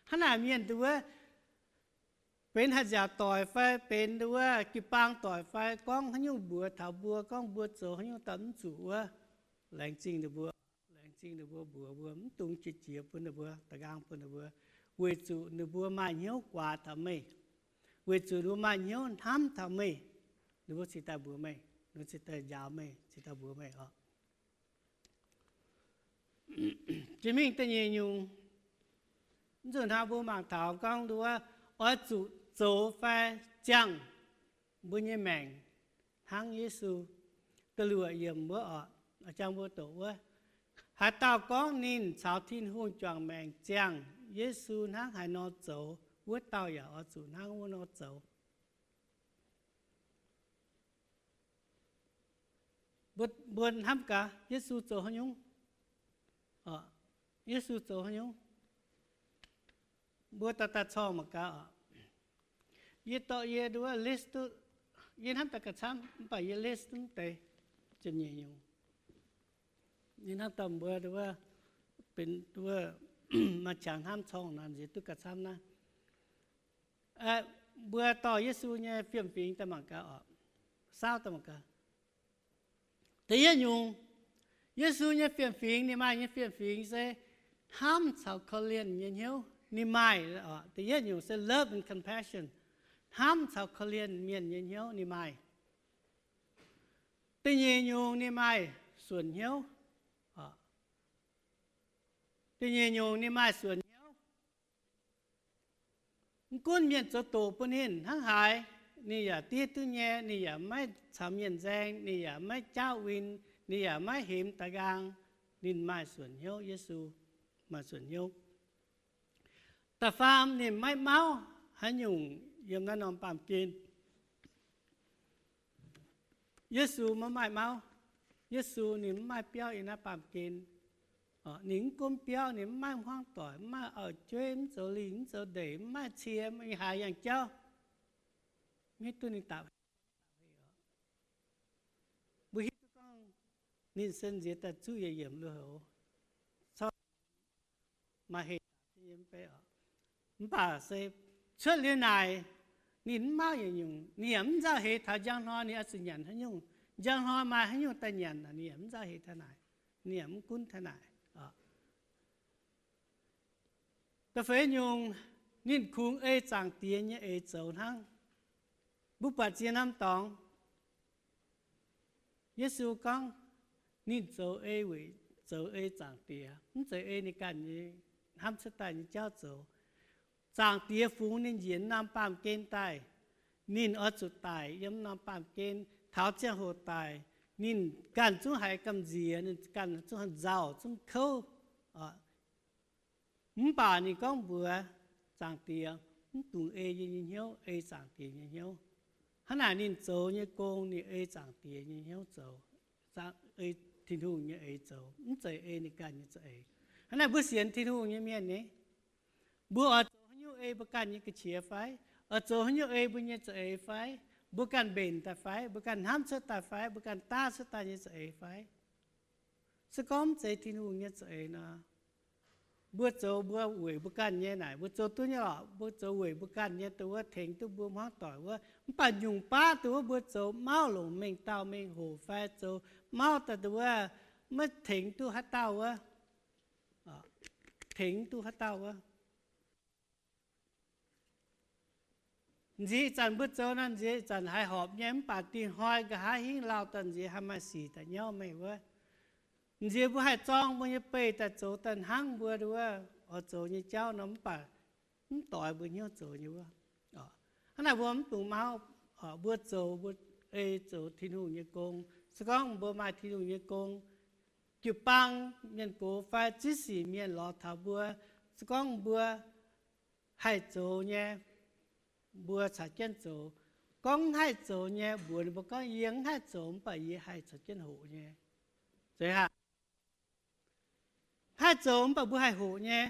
Hnangv naaic mienh nduov benx haih nziaauc doic fai benx nduov jiu-baang doic fai gorngv haaix nyungc mbuox taux mbuo, gorngv mbuo zoux haaix nyungc daaih mv zuqc wuov, laengz zingh ninh mbuo. Laengz zingh ninh mbuo mbuox mbuo, mv dungx jiex jiez bun ninh mbuo, da'nqaang bun ninh mbuo, weic zuqc ninh mbuo maaih hnyouv guaax taux meih, weic zuqc ninh mbuo maaih hnyouv hnamv taux meih, ninh mbuo cingx daaih mbuox meih, ninh mbuo cingx daaih njaaux meih, cingx daaih mbuox meih oc. Jiex mingh da'nyeic nyungc, mv zuqc hnangv mbuo mangc taux gorngv nduov, oix zuqc zoux fai ziangh mbuo nyei maengc hnangv Yesu. Da'luoqc yiemc wuov oc, jang mbuo doqc wuov, haaix dauh gorngv ninh caux Tin-Hungh juangc maengc ziangh Yesu hnangv haaix nor zoux, wuov dauh yaac oix zuqc hnangv wuov nor zoux. Mbuo hnamv gaax Yesu zoux haaix nyungc? Yesu zoux haaix nyungc? Mbuo daaih daaih corngh mangc gaax oc. Yie dorh yie nduov list duqv, yie hnamv daaih gauh camv mv baac yie list mv deix ziepc nyeic nyungc. Yie hnamv daaih mbuo nduov benx nduov maaih qangx hnamv corngh nor nziex duqv gauh camv naaiv. Mbuo dorh Yesu nyei fiem-fingx daaih mangc gaax oc. Saauv daaih mangc gaax. Da'yietv nyungc, Yesu nyei fiem-fingx, ninh maaih nyei fiem-fingx se hnamv caux korv-lienh nyei hnyouv. Ninh maaih, da'yietv nyungc se love and compassion, hnamv caux korv-lienh mienh nyei hnyouv ninh maaih. Da'nyeic nyungc ninh maaih suonc hnyouv. Da'nyeic nyungc ninh maaih suonc hnyouv. Mv gunv mienh zoux doqc bun ninh hnangv haaix, ninh yaac diev duqv nyei, ninh yaac maiv caux mienh nzaeng, ninh yaac maiv jaauv win, ninh yaac maiv hemx da'nqaang. Ninh maaih suonc hnyouv, Yesu maaih suonc hnyouv. Da'faam, ninh maiv mauv haaix nyungc yiem naaiv norm baamh gen. Yesu maiv maaih mauv. Yesu ninh mv maaih biauv yiem naaiv baamh gen. Ninh mv gunv biauv, ninh mv maaih hmuangv doic, mv maaih auv-jueiv, mv zoux lingh mv zoux ndeic, mv maaih cie, mv haaix yangh jauv. Mv hiuv duqv ninh dapc hei. Mbuo hiuv duqv gorngv ninh se nziex daaih zuqv yietc yiemc lui-houx, corc maaih hei. Mv baac se cuotv liuz naaic, ninh mv mauv yietc nyungc, ninh yaac mv nzauh heix taux njang hnoi ninh oix zuqc nyanc haaix nyungc. Njang hnoi maaih haaix nyungc daaih nyanc, ninh yaac mv nzauh heix taux naaic, ninh yaac mv gunv taux naaic. Da'feix nyungc, ninh kungx ei Zaangc Diex nyei eix zoux hnangv. Mbuo buatc ziex norm dorngx, Yesu gorngv ninh zoux ei weic zoux ei Zaangc Diex, mv zeiz ei ninh ganh nyei hnamv cuotv daaih nyei jauv zoux. Zaangc Diex fungx ninh njiec norm baamh gen daaih. Ninh oix zuqc daic yiem norm baamh gen. Taux ziangh hoc daic, ninh ganh zungv haiz gamh nziex, ninh ganh zungv haiz nzauh, zungv kouv. Mv baac ninh gorngv mbuox Zaangc Diex, mv dungx ei yie nyei hnyouv, ei Zaangc Diex nyei hnyouv. Hnangv naaic ninh zoux nyei gong, ninh ei Zaangc Diex nyei hnyouv zoux, ei Tin-Hungh nyei eix zoux, mv zeiz ei ninh ganh nyei za'eix. Hnangv naaic mbuo sienx Tin-Hungh nyei mienh nyei, mbuo oix zoux haaix nyungc ei mbuo ganh nyei ga'qiex fai? Oix zoux haaix nyungc ei mbuo nyei za'eix fai? Mbuo ganh mbenc daaih fai? Mbuo ganh hnamv cuotv daaih fai? Mbuo ganh daav cuotv daaih nyei za'eix fai? Se gorngv mv zeiz Tin-Hungh nyei za'eix nor, mbuo zoux mbuo weic mbuo ganh nyei naaic, mbuo zoux duqv nyei lorqc, mbuo zoux weic mbuo ganh nyei, dongh wuov tengx duqv mbuo hmuangv doic wuov. Mv baac nyungc baav dongh wuov mbuo zoux mauv longc mengh dauh mengh hoc fai zoux mauv daaih dongh wuov maiv tengx duqv haaix dauh wuov, tengx duqv haaix dauh wuov. Nziex ih zanc mbuo zoux naaiv nziex ih zanc haiz horpc nyei, mv baac dingh hnoi nqa'haav hingv lauh daaih nziex haih maaih sic daaih nyauv meih wuov. Nziex mbuo haih zorng mbuo nyei beih daaih zoux daaih hnangv mbuo wuov oix zoux nyei jauv nor, mv baac mv doix mbuo hnyouv zoux nyei wuov. Hnangv naaic mbuo mv dungx mauv. mbuo zoux, mbuo ei zoux Tin-Hungh nyei gong. Se gorngv mbuo maaih Tin-Hungh nyei gong, jiu-baang, mienh gox fai ziex sic mienh lorz taux mbuo, se gorngv mbuo haih zoux nyei, mbuo caux jienv zoux. Gorngv mv haih zoux nyei, mbuox ninh mbuo gorngv, yie mv haih zoux, mv baac yie haih caux jienv hoqc nyei. Zeiz haah? Haih zoux mv baac mbuo haih hoqc nyei.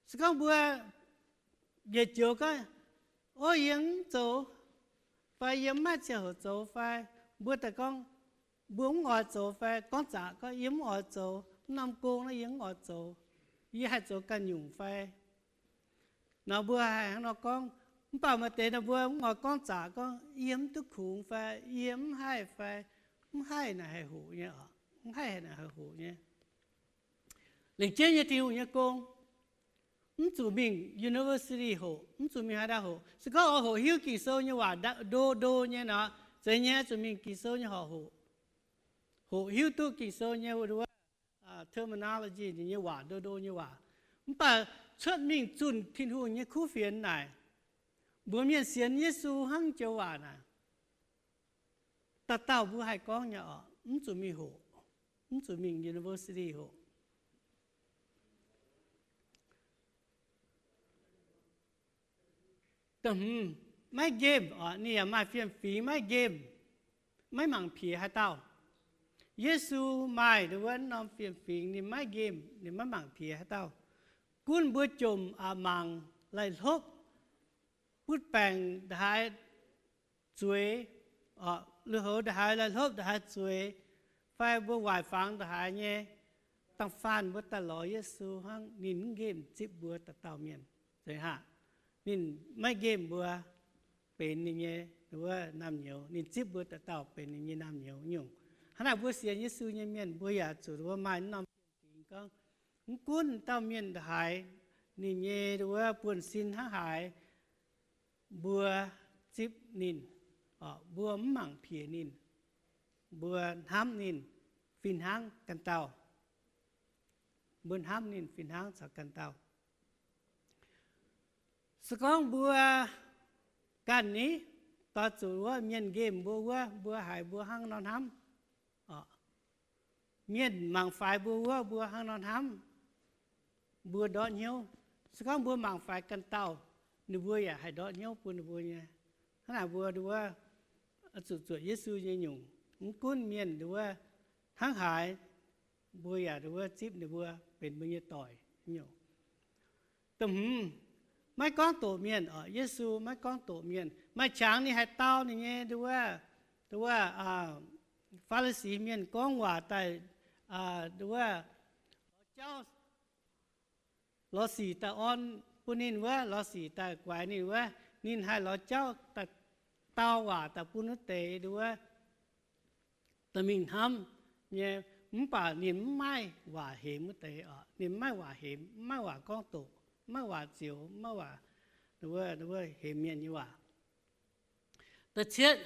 Se gorngv mbuo njiec joux gorngv, o, yie mv zoux, fai yie mv maaih ziangh hoc zoux fai, mbuo daaih gorngv, mbuo mv oix zoux fai gorngv zaqc gorngv yie mv oix zoux, mv norm gong naaiv yie mv oix zoux, yie haih zoux ganh nyungc fai. Nor mbuo haih hnangv nor gorngv. Mv baac maaih deix nor mbuo mv oix gorngv zaqc gorngv yie mv duqv kungx fai yie mv haih fai, mv haih naaic haih hoqc nyei oc. Mv haih naaic haih hoqc nyei. Lengc jeiv nyei Tin-Hungh nyei gong, mv zuqc mingh university hoqc, mv zuqc mingh haaix dauh hoqc. Se gorngv oix hoqc hiuv Ging-Sou nyei waac ndo ndo nyei nor, zeiz nyei, zuqc mingh Ging-Sou nyei horqc hoqc, hoqc hiuv duqv Ging-Sou nyei wuov terminology, ninh nyei waac ndo ndo nyei waac. Mv baac cuotv mingh zunh Tin-Hungh nyei kuv fienx naaic, mbuox mienh sienx Yesu hnangv joux waac naaic, dauh dauh mbuo haih gorngv nyei oc. Mv zuqc mingh hoqc, mv zuqc mingh university hoqc. Maiv nqemh oc, ninh yaac maaih fiem-fingx maiv nqemh, maiv mangc piex haaix dauh. Yesu maaih nduov wuov norm fiem-fingx, ninh maiv nqemh, ninh maiv mangc piex haaix dauh. Gunv mbuo jomc aqc mangc, laih hlopv, butv baengc ndongc haaix zueiz, lui-houx ndongc haaix laih hlopv ndongc haaix zueiz, fai mbuo waaic fangx ndongc haaix nyei, da'faanh mbuo daaih lorz Yesu hnangv, ninh mv nqemh zipv mbuo dauh dauh mienh. Zeiz haah? Ninh maiv nqemh mbuo benx ninh nyei wuov naamh nyouz, ninh zipv mbuo dauh dauh benx ninh nyei naamh nyouz nyungc. Hnangv naaic mbuo sienx Yesu nyei mienh mbuo yaac zuqc wuov maaih norm fingx gorngv, mv gunv dauh mienh ndongc haaix, ninh nyei wuov buonv-sin hnangv haaix, mbuo zipv ninh, mbuo mv mangc piex ninh, mbuo hnamv ninh fih hnangv ganh dauh. Mbuo hnamv ninh fih hnangv caux ganh dauh. Se gorngv mbuo ganh ni doix zuqc wuov mienh nqemh mbuo wuov, mbuo haiz mbuo hnangv nor hnamv. Mienh mangc faix mbuo wuov, mbuo hnangv nor hnamv, mbuo ndortv hnyouv. Se gorngv mbuo mangc faix ganh dauh, ninh mbuo yaac haih ndortv hnyouv bun ninh mbuo nyei. Hnangv naaic mbuo nduov wuov zuqc zuotc Yesu nyei nyungc, mv gunv mienh nduov wuov hnangv haaix, mbuo yaac nduov wuov zipv ninh mbuo benx mbuo nyei doic nyungc. Da'hmz, maiv gorngv doqc mienh oc. Yesu maiv gorngv doqc mienh. Maaih qangx ninh haih dau ninh nyei nduov wuov, nduov wuov Faa^li^si mienh gorngv waac daaih, nduov wuov lorz jauv, lorz sic daaih orn bun ninh wuov, lorz sic daaih guaix ninh wuov, ninh haih lorz jauv daaih dau waac daaih bun wuov deix nduov wuov dorh mingh hnamv nyei. Mv baac ninh mv maaih waac hemx wuov deix oc. Ninh mv maaih waac hemx, mv maaih waac gorngv doqc, mv maaih waac zioux, mv maaih waac, nduov wuov, hemx mienh nyei waac. Da'cietv,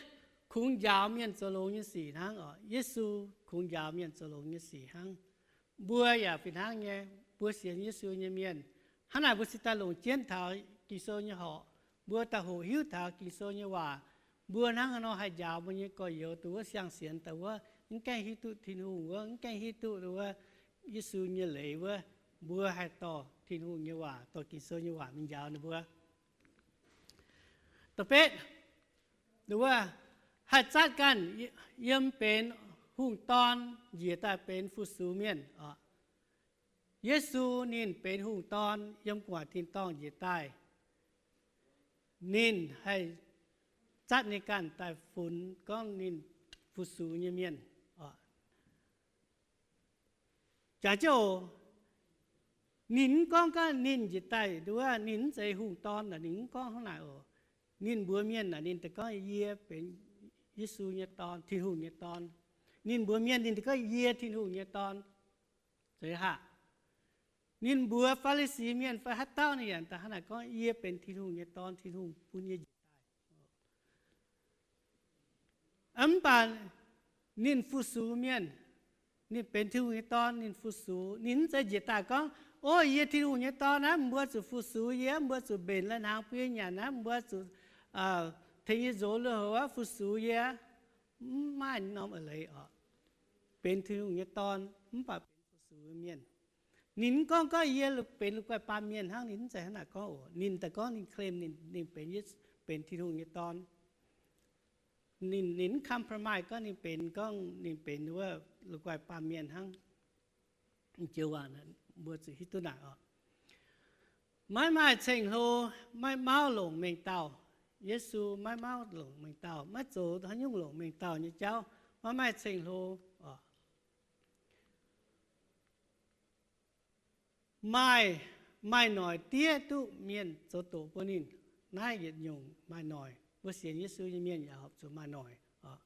kungx njaaux mienh zoux longx nyei sic hnangv oc. Yesu kungx njaaux mienh zoux longx nyei sic hnangv. Mbuo yaac fih hnangv nyei. Mbuo sienx Yesu nyei mienh, hnangv naaic mbuo cingx daaih longc jienv taux Ging-Sou nyei horqc. Mbuo daaih hoqc hiuv taux Ging-Sou nyei waac. Mbuo hnangv haaix nor haih njaaux mbuo nyei gorx-youz dongh wuov siang-sienx daaih wuov mv gaengh hiuv duqv Tin-Hungh wuov, mv gaengh hiuv duqv wuov Yesu nyei leiz wuov, mbuo haih dorh Tin-Hungh nyei waac, dorh Ging-Sou nyei waac mingh njaaux ninh mbuo. Da'betv, nduov wuov, haih zatv ganh yiem benx hungh dorn njiec daaih benx fu-sux mienh oc. Yesu ninh benx hungh dorn yiem gu'nguaaic tin-dorngh njiec daaih. Ninh haih zatv ninh ganh daaih funx gorngv ninh fu-sux nyei mienh oc. Jangx jienv oc, ninh mv gorngv ganh ninh njiec daaih nduov wuov ninh mv zeiz hungh dorn naaic, ninh mv gorngv hnangv naaic oc. Ninh mbuox mienh naaic, ninh daaih gorngv, yie benx Yesu nyei Dorn, Tin-Hungh nyei Dorn. Ninh mbuox mienh ninh daaih gorngv, yie Tin-Hungh nyei Dorn. Zeiz haah? Ninh mbuox Faa^li^si mienh fai haaix dauh ninh yaac daaih hnangv naaic gorngv, yie benx Tin-Hungh nyei Dorn, Tin-Hungh bun yie njiec daaih. Mv baac ninh fu-sux mienh, ninh benx Tin-Hungh nyei Dorn, ninh fu-sux. Ninh mv zeiz njiec daaih gorngv, o, yie Tin-Hungh nyei Dorn aqv, mbuo zuqc fu-sux yie, mbuo zuqc mbenc lai-hnaangx bun yie nyanc aqv, mbuo zuqc tengx yie nzox lui-houx aqv, fu-sux yie, mv maaih norm eix leiz oc. Benx Tin-Hungh nyei dorn mv baac benx fu-sux mienh. Ninh mv gorngv gorngv yie benx la'guaih baamh mienh hnangv, ninh mv zeiz hnangv naaic gorngv oc. Ninh daaih gorngv ninh claim ninh, ninh benx, benx Tin-Hungh nyei dorn. Ninh, ninh mv compromise gorngv ninh benx, gorngv ninh benx wuov la'guaih baamh mienh hnangv. Joux waac mbuo zuqc hiuv duqv naaic oc. Maiv maaih ceng-hlo, maiv mauv longc mengh dauh. Yesu maiv mauv longc mengh dauh, maiv zoux haaix nyungc longc mengh dauh nyei jauv, maiv maaih ceng-hlo oc. Maaih, maaih noic diev duqv mienh zoux doqc bun ninh. Naaiv yietc nyungc maaih noic. Mbuo sienx Yesu nyei mienh yaac horpc zuqc maaih noic oc.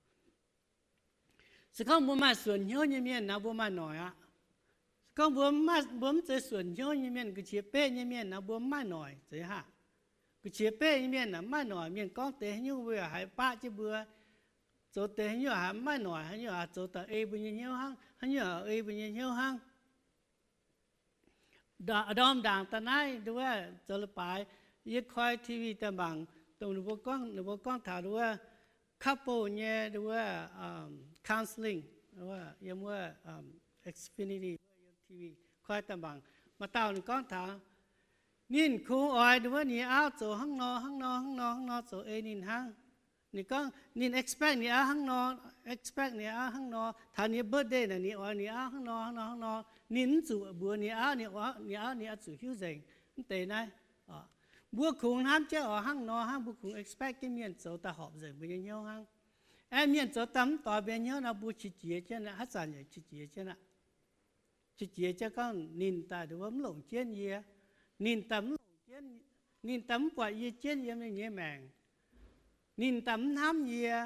Se gorngv mbuo maaih suonc hnyouv nyei mienh nor, mbuo maaih noic aqv. Se gorngv mbuo, mbuo mv zeiz suonc hnyouv nyei mienh, gu'qiex beqv nyei mienh nor, mbuo mv maaih noic zeiz haac. Gu'qiex beqv nyei mienh naaic mv maaih noic. Mienh gorngv deix haaix nyungc mbuo yaac haiz baqv jienv mbuo, zoux deix haaix nyungc haiz mv maaih noic, haaix nyungc haiz zoux daaih ei mbuo nyei hnyouv hnangv, haaix nyungc haiz ei mbuo nyei hnyouv hnangv. Ndorm ndaangc daaih naaiv nduov zoux leiz-baaix, yie koi T V daaih mangc dongh ninh mbuo gorngv, ninh mbuo gorngv taux nduov couple nyei nduov counselling, yiem wuov Xfinity, T V koi daaih mangc. Maaih dauh ninh gorngv taux ninh kungx oix nduov ninh nyei auv zoux hnangv nor hnangv nor hnangv nor hnangv nor zoux ei ninh hnangv. Ninh gorngv ninh expect ninh auv hnangv nor, expect ninh auv hnangv nor. Taux ninh nyei birthday naaic ninh oix ninh auv hnangv nor hnangv nor hnangv nor. Ninh mv zuqc mbuox ninh auv, ninh auv ninh oix zuqc hiuv nzengc mv deix naaiv. Mbuo kungx hnamv jienv oix hnangv nor hnangv, mbuo kungx expect jienv mienh zoux daaih horpc nzengc mbuo nyei hnyouv hnangv. Aeqv, mienh zoux daaih mv doix mbuo nyei hnyouv nor, mbuo qiex jiez jienv aqv, haaix zanc yaac qiex jiez jienv aqv. Qiex jiez jienv gorngv ninh daaih nduov mv longc jienv yie, ninh daaih mv longc jienv, ninh daaih mv buatc yie jienv yiem ninh nyei maengc, ninh daaih mv hnamv yie,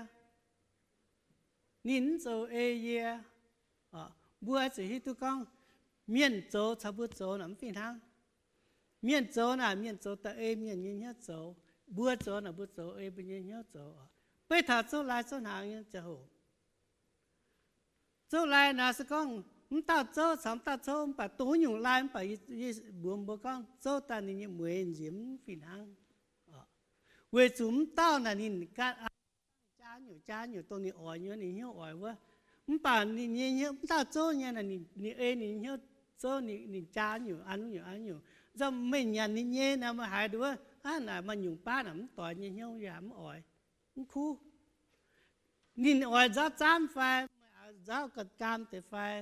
ninh mv zoux ei yie. Mbuo zuqc hiuv duqv gorngv mienh zoux caux mbuo zoux naaic mv fih hnangv. Mienh zoux naaic mienh zoux daaih ei mienh nyei hnyouv zoux. Mbuo zoux naaic mbuo zoux ei mbuo nyei hnyouv zoux. Beiv taux zouv lai zouv hnaangx nyei ziangh hoc, zouv lai naaic se gorngv mv dauh zouv caux mv dauh zouv mv baac dongh wuov nyungc lai mv baac yie mbuox mbuo gorngv zouv daaih ninh nyei mueix nziex mv fih hnangv. Weic zuqc mv dauh naaic ninh ganh jaa nyungc jaa nyungc dongh ninh oix nyei, ninh hnyouv oix wuov. Mv baac ninh nyei hnyouv, mv dauh zouv nyei, ninh ei ninh hnyouv zouv, ninh jaa nyungc an wuov nyungc an nyungc. Nzauh meih nyanc ninh nyei naaic meih haiz nduov aqv, naaic maaih nyungc baav naaic mv doix nyei hnyouv yaac mv oix, mv kuv. Ninh oix nzauv zaamv fai nzauv ga'gaam deix fai.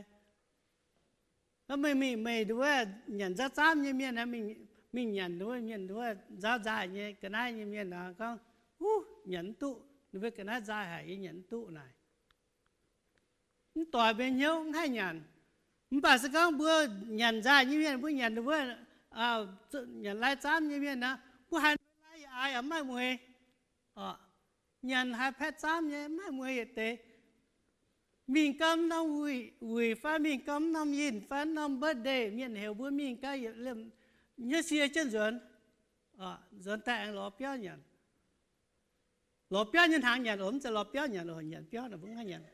Meih mingh, meih nduov nyanc nzauv zaamv nyei mienh, mingh nyanc nduov mienh nduov nzauv nzaaih nyei ga'naaiv nyei mienh nor gorngv, Huv, nyanc mv duqv, ninh mbuo ga'naaiv nzaaih haic, yie nyanc mv duqv naaic. Mv doix mbuo hnyouv, mv haih nyanc. Mv baac se gorngv mbuo nyanc nzaaih nyei mienh, mbuo nyanc nduov, nyanc lai zaamv nyei mienh nor, mbuo haiz lai yaac aaix yaac mv maaih mueix. Nyanc haiz paetv zaamv nyei mv maaih mueix yietc deix. Mingh gau norm wuic fai mingh gau norm yinh fai norm birthday, mienh heuc mbuo mingh gau yietc liemh hnyouv sie jienv nzuonx. Nzuonx daaih aengx lorz biauv nyanc. Lorz biauv nyei hnaangx nyanc oc, mv zeiz lorz biauv nyanc oc, nyanc biauv naaic mbuo mv haih nyanc.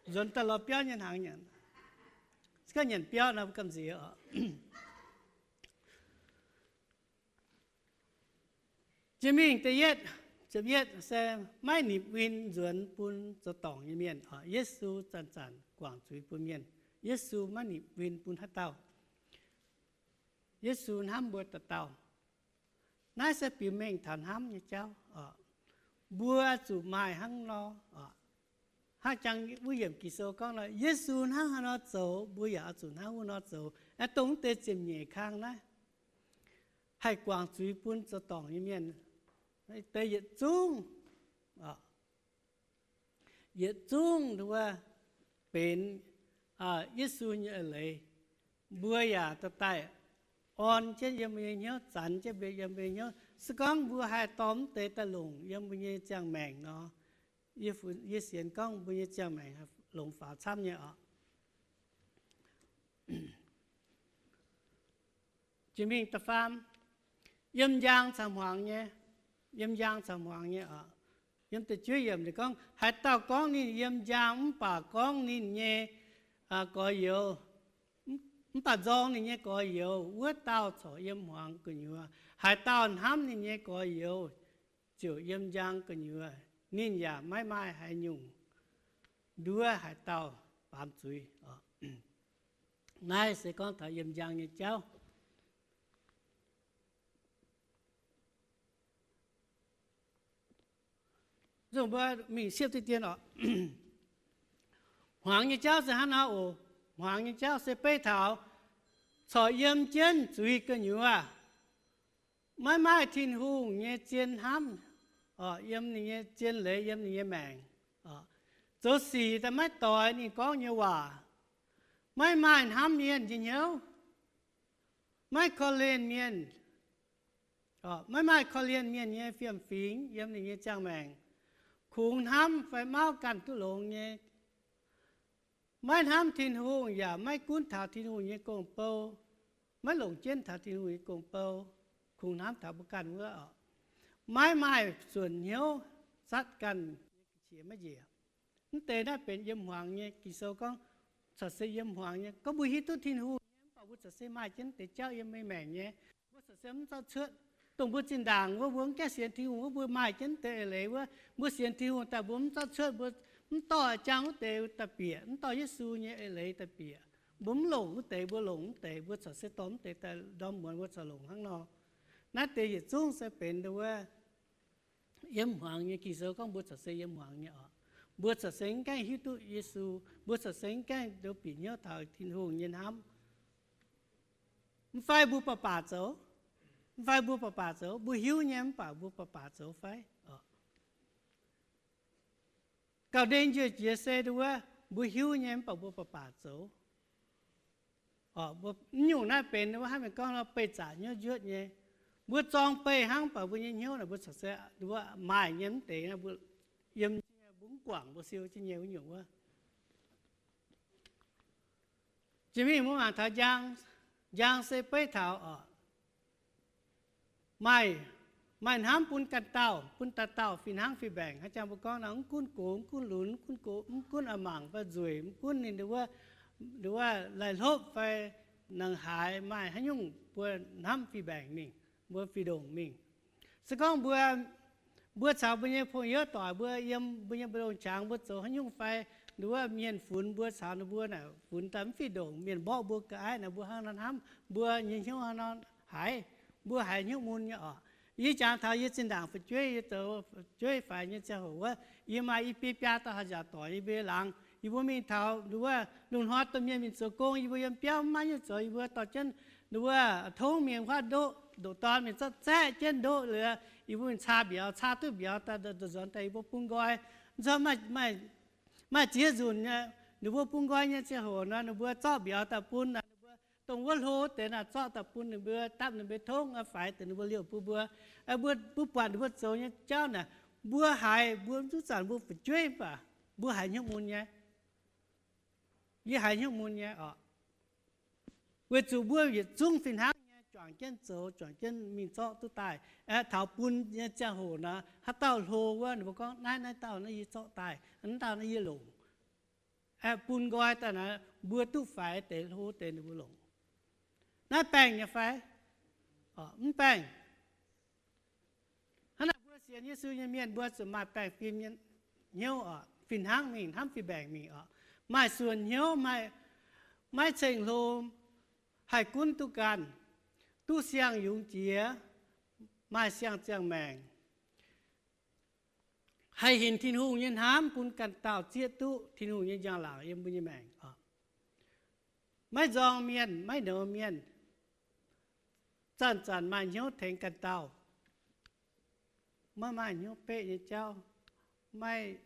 Nzuonx daaih lorz biauv nyei hnaangx nyanc. Se gorngv nyanc biauv naaic mbuo gamh nziex oc. Jiex mingh da'yietv, ziepc yietv se maiv nipc win nzuonx bun zoux dorngc nyei mienh. Yesu zanc-zanc guangc zuiz bun mienh. Yesu maiv nipc win bun haaix dauh. Yesu hnamv mbuo dauh dauh. Naaiv se biux mengh taux hnamv nyei jauv oc. Mbuo zuqc maaih hnangv nor oc. Hnangv jangx wuov yiemc Ging-Sou gorngv nor, Yesu hnangv haaix nor zoux, mbuo yaac oix zuqc hnangv wuov nor zoux. Aeqv, dongh wuov deix ziepc nyeic kang naaiv haih guangc zuiz bun zoux dorngc nyei mienh deix yietc zungv, yietc zungv nduov benx Yesu nyei eix leiz. Mbuo yaac daaih daaih orn jienv yiem mbuo nyei hnyouv, zanx jienv mbuo yiem mbuo nyei hnyouv. Se gorngv mbuo haih dorh mv deix daaih longc yiem mbuo nyei ziangh maengc nor, yie sienx gorngv mbuo nyei ziangh maengc longc faaux camv nyei oc. Jiex mingh da'faam, yiem njang caux hmuangx nyei, yiem njang caux hmuangx nyei oc. Yiem da'juov yiemc ninh gorngv, haaix dauh gorngv ninh yiem njang mv baac gorngv ninh nyei gorx-youz, mv baac nzorng ninh nyei gorx-youz, wuov dauh corc yiem hmuangx gu'nyuoz. Haaix dauh hnamv ninh nyei gorx-youz, ziouc yiem njang gu'nyuoz. Ninh yaac maiv maaih haaix nyungc nduov haaix dauh baamz zuiz. Naaiv se gorngv taux yiem njang nyei jauv. Mbuo mingh siepv diqv dien oc. Hmuangx nyei jauv se hnangv nor oc. Hmuangx nyei jauv se beiv taux corc yiem jienv zuiz gu'nyuoz, maiv maaih Tin-Hungh nyei zien hnamv, yiem ninh nyei zien leiz yiem ninh nyei maengc, zoux sic daaih maiv doix ninh gorngv nyei waac, maiv maaih hnamv mienh nyei hnyouv, maiv korv-lienh mienh, maiv maaih korv-lienh mienh nyei fiem-fingx yiem ninh nyei ziangh maengc, kungx hnamv fai mauv ganh duqv longx nyei, maiv hnamv Tin-Hungh yaac maiv gunv taux Tin-Hungh nyei gong-bou, maiv longc jienv taux Tin-Hungh nyei gong-bou, kungx hnamv taux mbuo ganh wuov oc, maiv maaih suonc hnyouv, zatv ganh nyei qiex maiv njiec. Mv deix naaiv benx yiem hmuangx nyei. Ging-Sou gorngv corc se yiem hmuangx nyei. Gorngv mbuo hiuv duqv Tin-Hungh nyei mv baac mbuo corc se maaih jienv deix jauv yiem mbuo maengc nyei, mbuo corc se mv zorqv cuotv. Dongh mbuo zinh ndaangc wuov mbuo mv gaengh sienx Tin-Hungh wuov, mbuo maaih jienv deix eix leiz wuov, mbuo sienx Tin-Hungh daaih mbuo mv zorqv cuotv, mbuo mv dorh jangx wuov deix daaih bieqc, mv dorh Yesu nyei eix leiz daaih bieqc. Mbuo mv longc wuov deix, mbuo longc wuov deix, mbuo corc se dorh wuov deix daaih ndorm muonz mbuo corc longc hnangv nor. Naaiv deix yietc zungv se benx wuov yiem hmuangx nyei. Ging-Sou gorngv mbuo corc se yiem hmuangx nyei oc. Mbuo corc se mv gaengh hiuv duqv Yesu, mbuo corc se mv gaengh ndoqv bieqc hnyouv taux Tin-Hungh nyei hnamv. Mv fai mbuo baac baac zoux, mv fai mbuo baac baac zoux, mbuo hiuv nyei mv baac mbuo baac baac zoux fai? Gauh ndeic njuov jiex se wuov, mbuo hiuv nyei mv baac mbuo baac baac zoux. Mv nyungc naaiv benx wuov hnangv meih gorngv nor beih zaqc hnyouv njuotv nyei. Mbuo zorng beih hnangv baac mbuo nyei hnyouv naaic mbuo corc se maaih nyei mv deix, mbuo yiem mbuo mv guangc mbuo siou jienv nyei wuov nyungc wuov. Jiex mingh mbuo mangc taux njang, njang se beiv taux oc, maaih, maaih hnamv bun ganh dauh, bun dauh dauh fih hnangv fih mbaengc. Hnangv jang mbuo gorngv nor, mv gunv gox, mv gunv lunx, mv gunv gox, mv gunv a'maanc mangc fai nzueic, mv gunv ninh wuov, wuov laih hlopv fai nangc haaix, maaih haaix nyungc mbuo hnamv fih mbaengc mingh, mbuo fih ndongc mingh. Se gorngv mbuo, mbuo caux mbuo nyei pong youv doic, mbuo yiem mbuo nyei mbu'ndongx qangx, mbuo zoux haaix nyungc fai wuov mienh funx mbuo caux ninh mbuo naaic funx daaih mv fih ndongc, mienh mborqv mbuo ga'aiv naaic, mbuo hnangv nor hnamv, mbuo nyei hnyouv hnangv nor haiz, mbuo haiz hnyouv mun nyei oc. Yie jangx taux yie zinh ndaangc fu'jueiv, yie zoux fu'jueiv faix nyei ziangh hoc wuov, yie maaih i biei biaa dauh haih nziaauc doic, yie mbuo laangz, yie mbuo mingh taux wuov lungh hnoi domh mienh mingh zoux gong, yie mbuo yiem biauv mv maaih nyungc zoux, yie mbuo dorh jienv wuov tongv mingh huaav ndoqv, ndoqc dorn mingh zorqv zaeqv jienv ndoqv liuz, yie mbuo mingh caa mbiauz, caa duqv mbiauz daaih nzonx daaih yie mbuo bun nqoi. Nzunc maaih, maaih ziex nzunc nyei, ninh mbuo bun nqoi nyei ziangh hoc nor, ninh mbuo zorqv mbiauz daaih bun, ninh mbuo dongh wuov hlo deix naaic zorqv daaih bun ninh mbuo, dapv ninh mbuo tongv, faix deix ninh mbuo liouh bun mbuo. Mbuo, mbuo buatc ninh mbuo zoux nyei jauv naaic, mbuo haiz, mbuo mv duqv zanc mbuo fu'jueiv mv baac mbuo haiz hnyouv mun nyei. Yie haiz hnyouv mun nyei oc. Weic zuqc mbuo yietc zungv fih hnangv nyei juangc jienv zoux, juangc jienv mingh zorqv duqv daaih. Aeqv, taux bun nyei ziangh hoc nor, haaix dauh hlo wuov, ninh mbuo gorngv, naaiv, naaiv dauh naaiv yie zorqv daaih, naaiv dauh naaiv yie longc. Aeqv, bun nqoi daaih naaic, mbuo duqv faix deix hlo deix ninh mbuo longc. Naaiv baengh nyei fai? Mv baengh. Hnangv naaic mbuo sienx Yesu nyei mienh mbuo zuqc maaih baengh fim nyei hnyouv oc, fih hnangv mingh, hnamv fih mbaengc mingh oc. Maaih suonc hnyouv, maaih, maiv ceng-hlo, haih gunv duqv ganh, duqv siang-yungz jiex, maaih siang-ziangh maengc, haih hinc Tin-Hungh nyei hnamv bun ganh dauh zieqv duqv Tin-Hungh nyei njang-laangc yiem mbuo nyei maengc oc. Maiv nzorng mienh, maiv nouz mienh, zanc-zanc maaih hnyouv tengx ganh dauh, maiv maaih hnyouv beqv nyei jauv, maiv,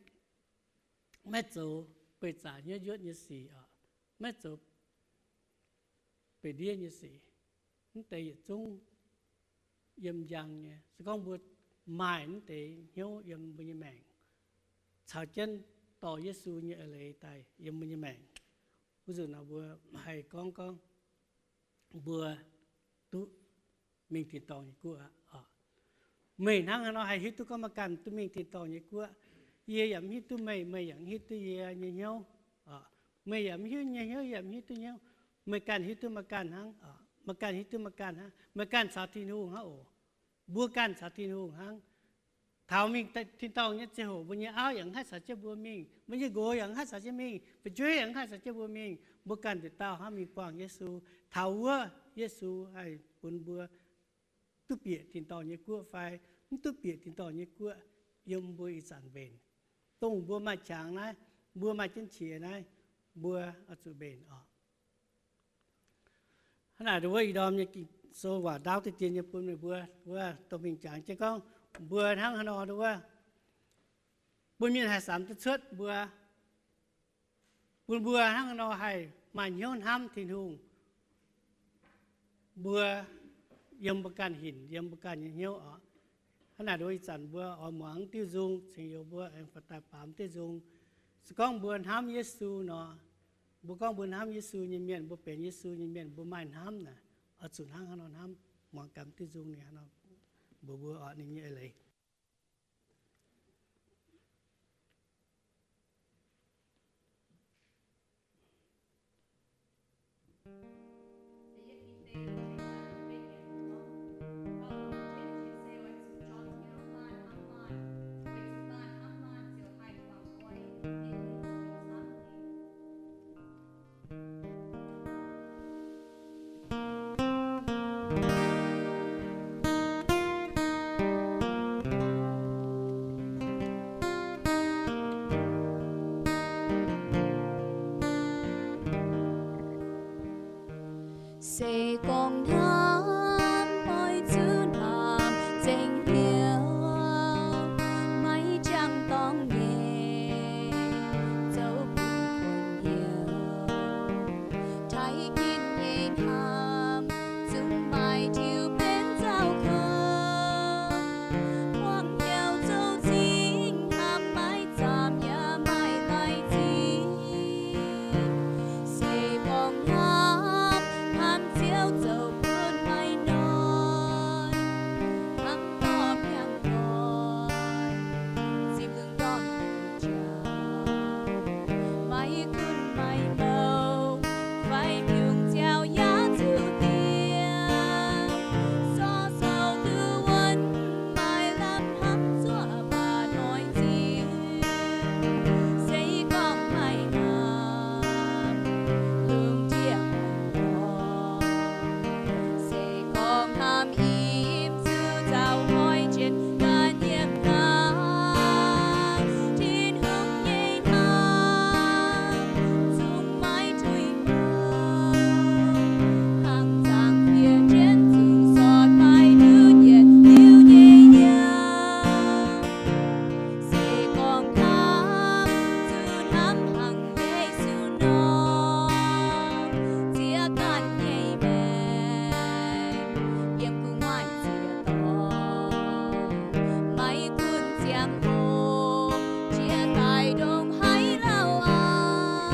maiv zoux beih zaqc hnyouv njuotv nyei sic oc, maiv zoux beih ndiev nyei sic. Mv deix yietc zungv yiem njang nyei. Se gorngv mbuo maaih mv deix hnyouv yiem mbuo nyei maengc, caux jienv dorh Yesu nyei eix leiz daaih yiem mbuo nyei maengc, wuov nzunc nor mbuo haih gorngv gorngv mbuo duqv mingh tin-dorngh nyei guoqv aqv. Meih hnangv haaix nor haih hiuv duqv gorngv meih ganh duqv mingh tin-dorngh nyei guoqv? Yie yaac mv hiuv duqv meih, meih yaac mv hiuv duqv yie nyei hnyouv. Meih yaac mv hiuv nyei hnyouv, yie yaac mv hiuv duqv hnyouv. Meih ganh hiuv duqv meih ganh hnangv. Meih ganh hiuv duqv meih ganh hnangv. Meih ganh caux Tin-Hungh hnangv oc. Mbuo ganh caux Tin-Hungh hnangv. Taux mingh tin-dorngh nyei ziangh hoc, mbuo nyei auv yaac mv haih caux jienv mbuo mingh, mbuo nyei nqox yaac mv haih caux jienv mingh, fu'jueiv yaac mv haih caux jienv mbuo mingh. Mbuo ganh nduqc dauh hnangv mingh buangh Yesu. Taux wuov Yesu haih bun mbuo duqv bieqc tin-dorngh nyei guoqv fai mv duqv bieqc tin-dorngh nyei guoqv, yiem mbuo ih zanc mbenc. Dongh mbuo maaih qangx naaiv, mbuo maaih jienv qiex naaiv, mbuo oix zuqc mbenc oc. Hnangv naaic, ndon wuov ih ndorm nyei Ging-Sou waac ndaauv diqv dien nyei bun meih mbuo, wuov dongh mingh jangx jienv gorngv mbuo hnangv haaix nor, ndon wuov bun mienh haih samx duqv cuotv mbuo, bun mbuo hnangv haaix nor haih maaih hnyouv hnamv Tin-Hungh. Mbuo yiem mbuo ganh hinc, yiem mbuo ganh nyei hnyouv oc. Hnangv naaic, ndon wuov ih zanc mbuo oix muangx diuh nzung, cingx youz mbuo aengx faaux daaih baamz diuh nzung. Se gorngv mbuo hnamv Yesu nor, mbuo gorngv mbuo hnamv Yesu nyei mienh, mbuo benx Yesu nyei mienh, mbuo maaih hnamv naaic, oix zuqc hnangv haaix nor hnamv. Muangx gaax diuh nzung ninh haaix nor mbuox mbuo oc, ninh nyei eix leiz. Se gorngv hnamv, oix zuqc hnamv nzengc hnyouv, maiv jangx dorngx nyei, zoux bun kuonx hnyouv. Taaih ginv nyei hnamv, zungv maaih diuh benx nzauh kouv. Muangx hnyouv zoux zingh, hnamv maiv zaamc yaac maiv laih zingh. Se gorngv hnamv, hnamv Ziouv zoux bun maiv noic, hnangv dorh mi'aqv noic, zipv lungh ndorm jaax. Maiv gunv maiv mouh, fai mbiungc nziaaux yaac zuqc diex, sorc sou duqv wuonv, maiv lamh hnamv zuoqv baac noic zingh. Se gorngv maiv hnamv, lungh ndiev orn-lorqc. Se gorngv hnamv im zuqc nzauh hnoi jienv ganh yiem hnangv, Tin-Hungh nyei hnamv zungv maiv tuix mangc, hnangv zaangc fiev jienv zungv sortv maiv nduqc yietc liuz nyei yangh. Se gorngv hnamv zuqc hnamv hnangv Yesu nor, ziex ganh nyei maengc yiem gu'nguaaic ziex dorngx, maiv gunv ziangh hoc jiex daaih ndongc haaix lauh aqv.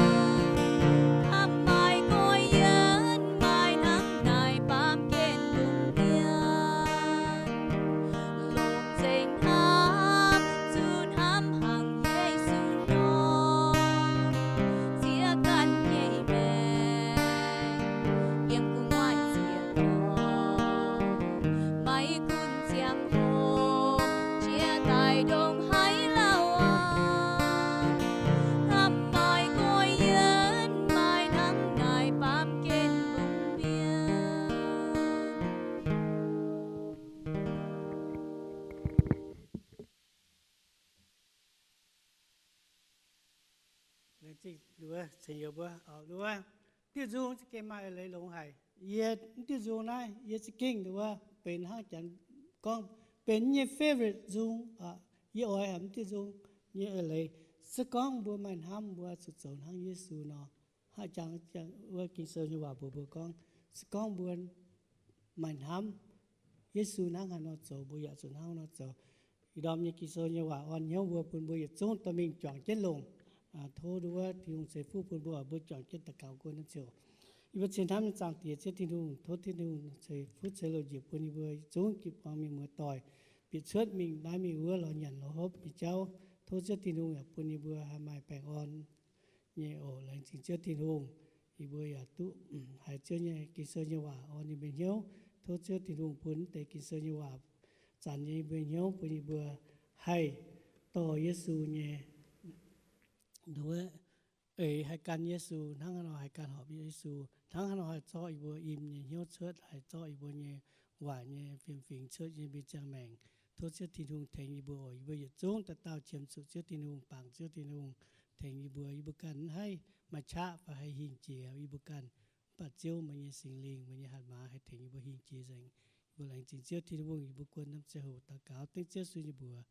Hnamv maaih nqoi yienh, maaih hnangv naaic baamh gen lungh ndiev. Longc nzengc hnamv, zuqc hnamv hnangv Yesu nor, ziex ganh nyei maengc yiem gu'nguaaic ziex dorngx, maiv gunv ziangh hoc jiex daaih ndongc haaix lauh aqv. Hnamv maaih nqoi yienh, maaih hnangv naaic baamh gen lungh ndiev. Laengz zingh nduov ceng youz mbuo oc. Nduov diuh nzung za'gengh maaih eix leiz longx haic. Yie diuh nzung naaiv yie za'gengh nduov benx hnangv janx gorngv benx nyei favorite nzung. Yie oix haic diuh nzung nyei eix leiz. Se gorngv mbuo maaih hnamv, mbuo zuqc zoux hnangv Yesu nor. Hnangv jangx wuov Ging-Sou nyei waac mbuox mbuo gorngv, se gorngv mbuo maaih hnamv, Yesu hnangv haaix nor zoux, mbuo yaac zuqc hnangv nor zoux. Ih ndorm nyei Ging-Sou nyei waac orn hnyouv mbuo, bun mbuo yietc zungv dorh mingh juangc jienv longc. Tov nduov Tin-Hungh ceix fuqv bun mbuo, mbuo juangc jienv daux gaux guon naaiv ziouc. Yie mbuo cing hnamv nyei zaangc Diex, Ziouv Tin-Hungh, tov Tin-Hungh ceix fuqv ceix loz njiec bun yie mbuo yietc zungv jiu-baang mienh muoz-doic bieqc cuotv mingh naaiv mingh wuov lorz nyanc lorz hopv nyei jauv. Tov Ziouv Tin-Hungh yaac bun yie mbuo haih maaih baengh orn nyei oc. Laengz zingh Ziouv Tin-Hungh, yie mbuo yaac duqv haiz Ziouv nyei Ging-Sou nyei waac orn yie mbuo hnyouv. Tov Ziouv Tin-Hungh bun deix Ging-Sou nyei waac zanc nyei yie mbuo hnyouv, bun yie mbuo haih dorh Yesu nyei, eix haih gan Yesu, hnangv haaix nor haih gan horpc Yesu, hnangv haaix nor haih zorqv yie mbuo im nyei hnyouv cuotv, haih zorqv yie mbuo nyei waaic nyei fiem-fingx cuotv nyei mbuo ziangh maengc. Tov Ziouv Tin-Hungh tengx yie mbuo oc. Yie mbuo yietc zungv dauh dauh qiemx zuqc Ziouv Tin-Hungh, bangc Ziouv Tin-Hungh tengx yie mbuo. Yie mbuo ganh maiv haih maaih qaqv fai haih hingh jiex yie mbuo ganh. Mv baac Ziouv, meih nyei Singx Lingh, meih nyei hatc maaz haih tengx yie mbuo hingh jiex nzengc. Yie mbuo laengz zingh Ziouv Tin-Hungh. Yie mbuo guon norm ziangh hoc daux gaux dengv Ziouv Yesu nyei mbuox.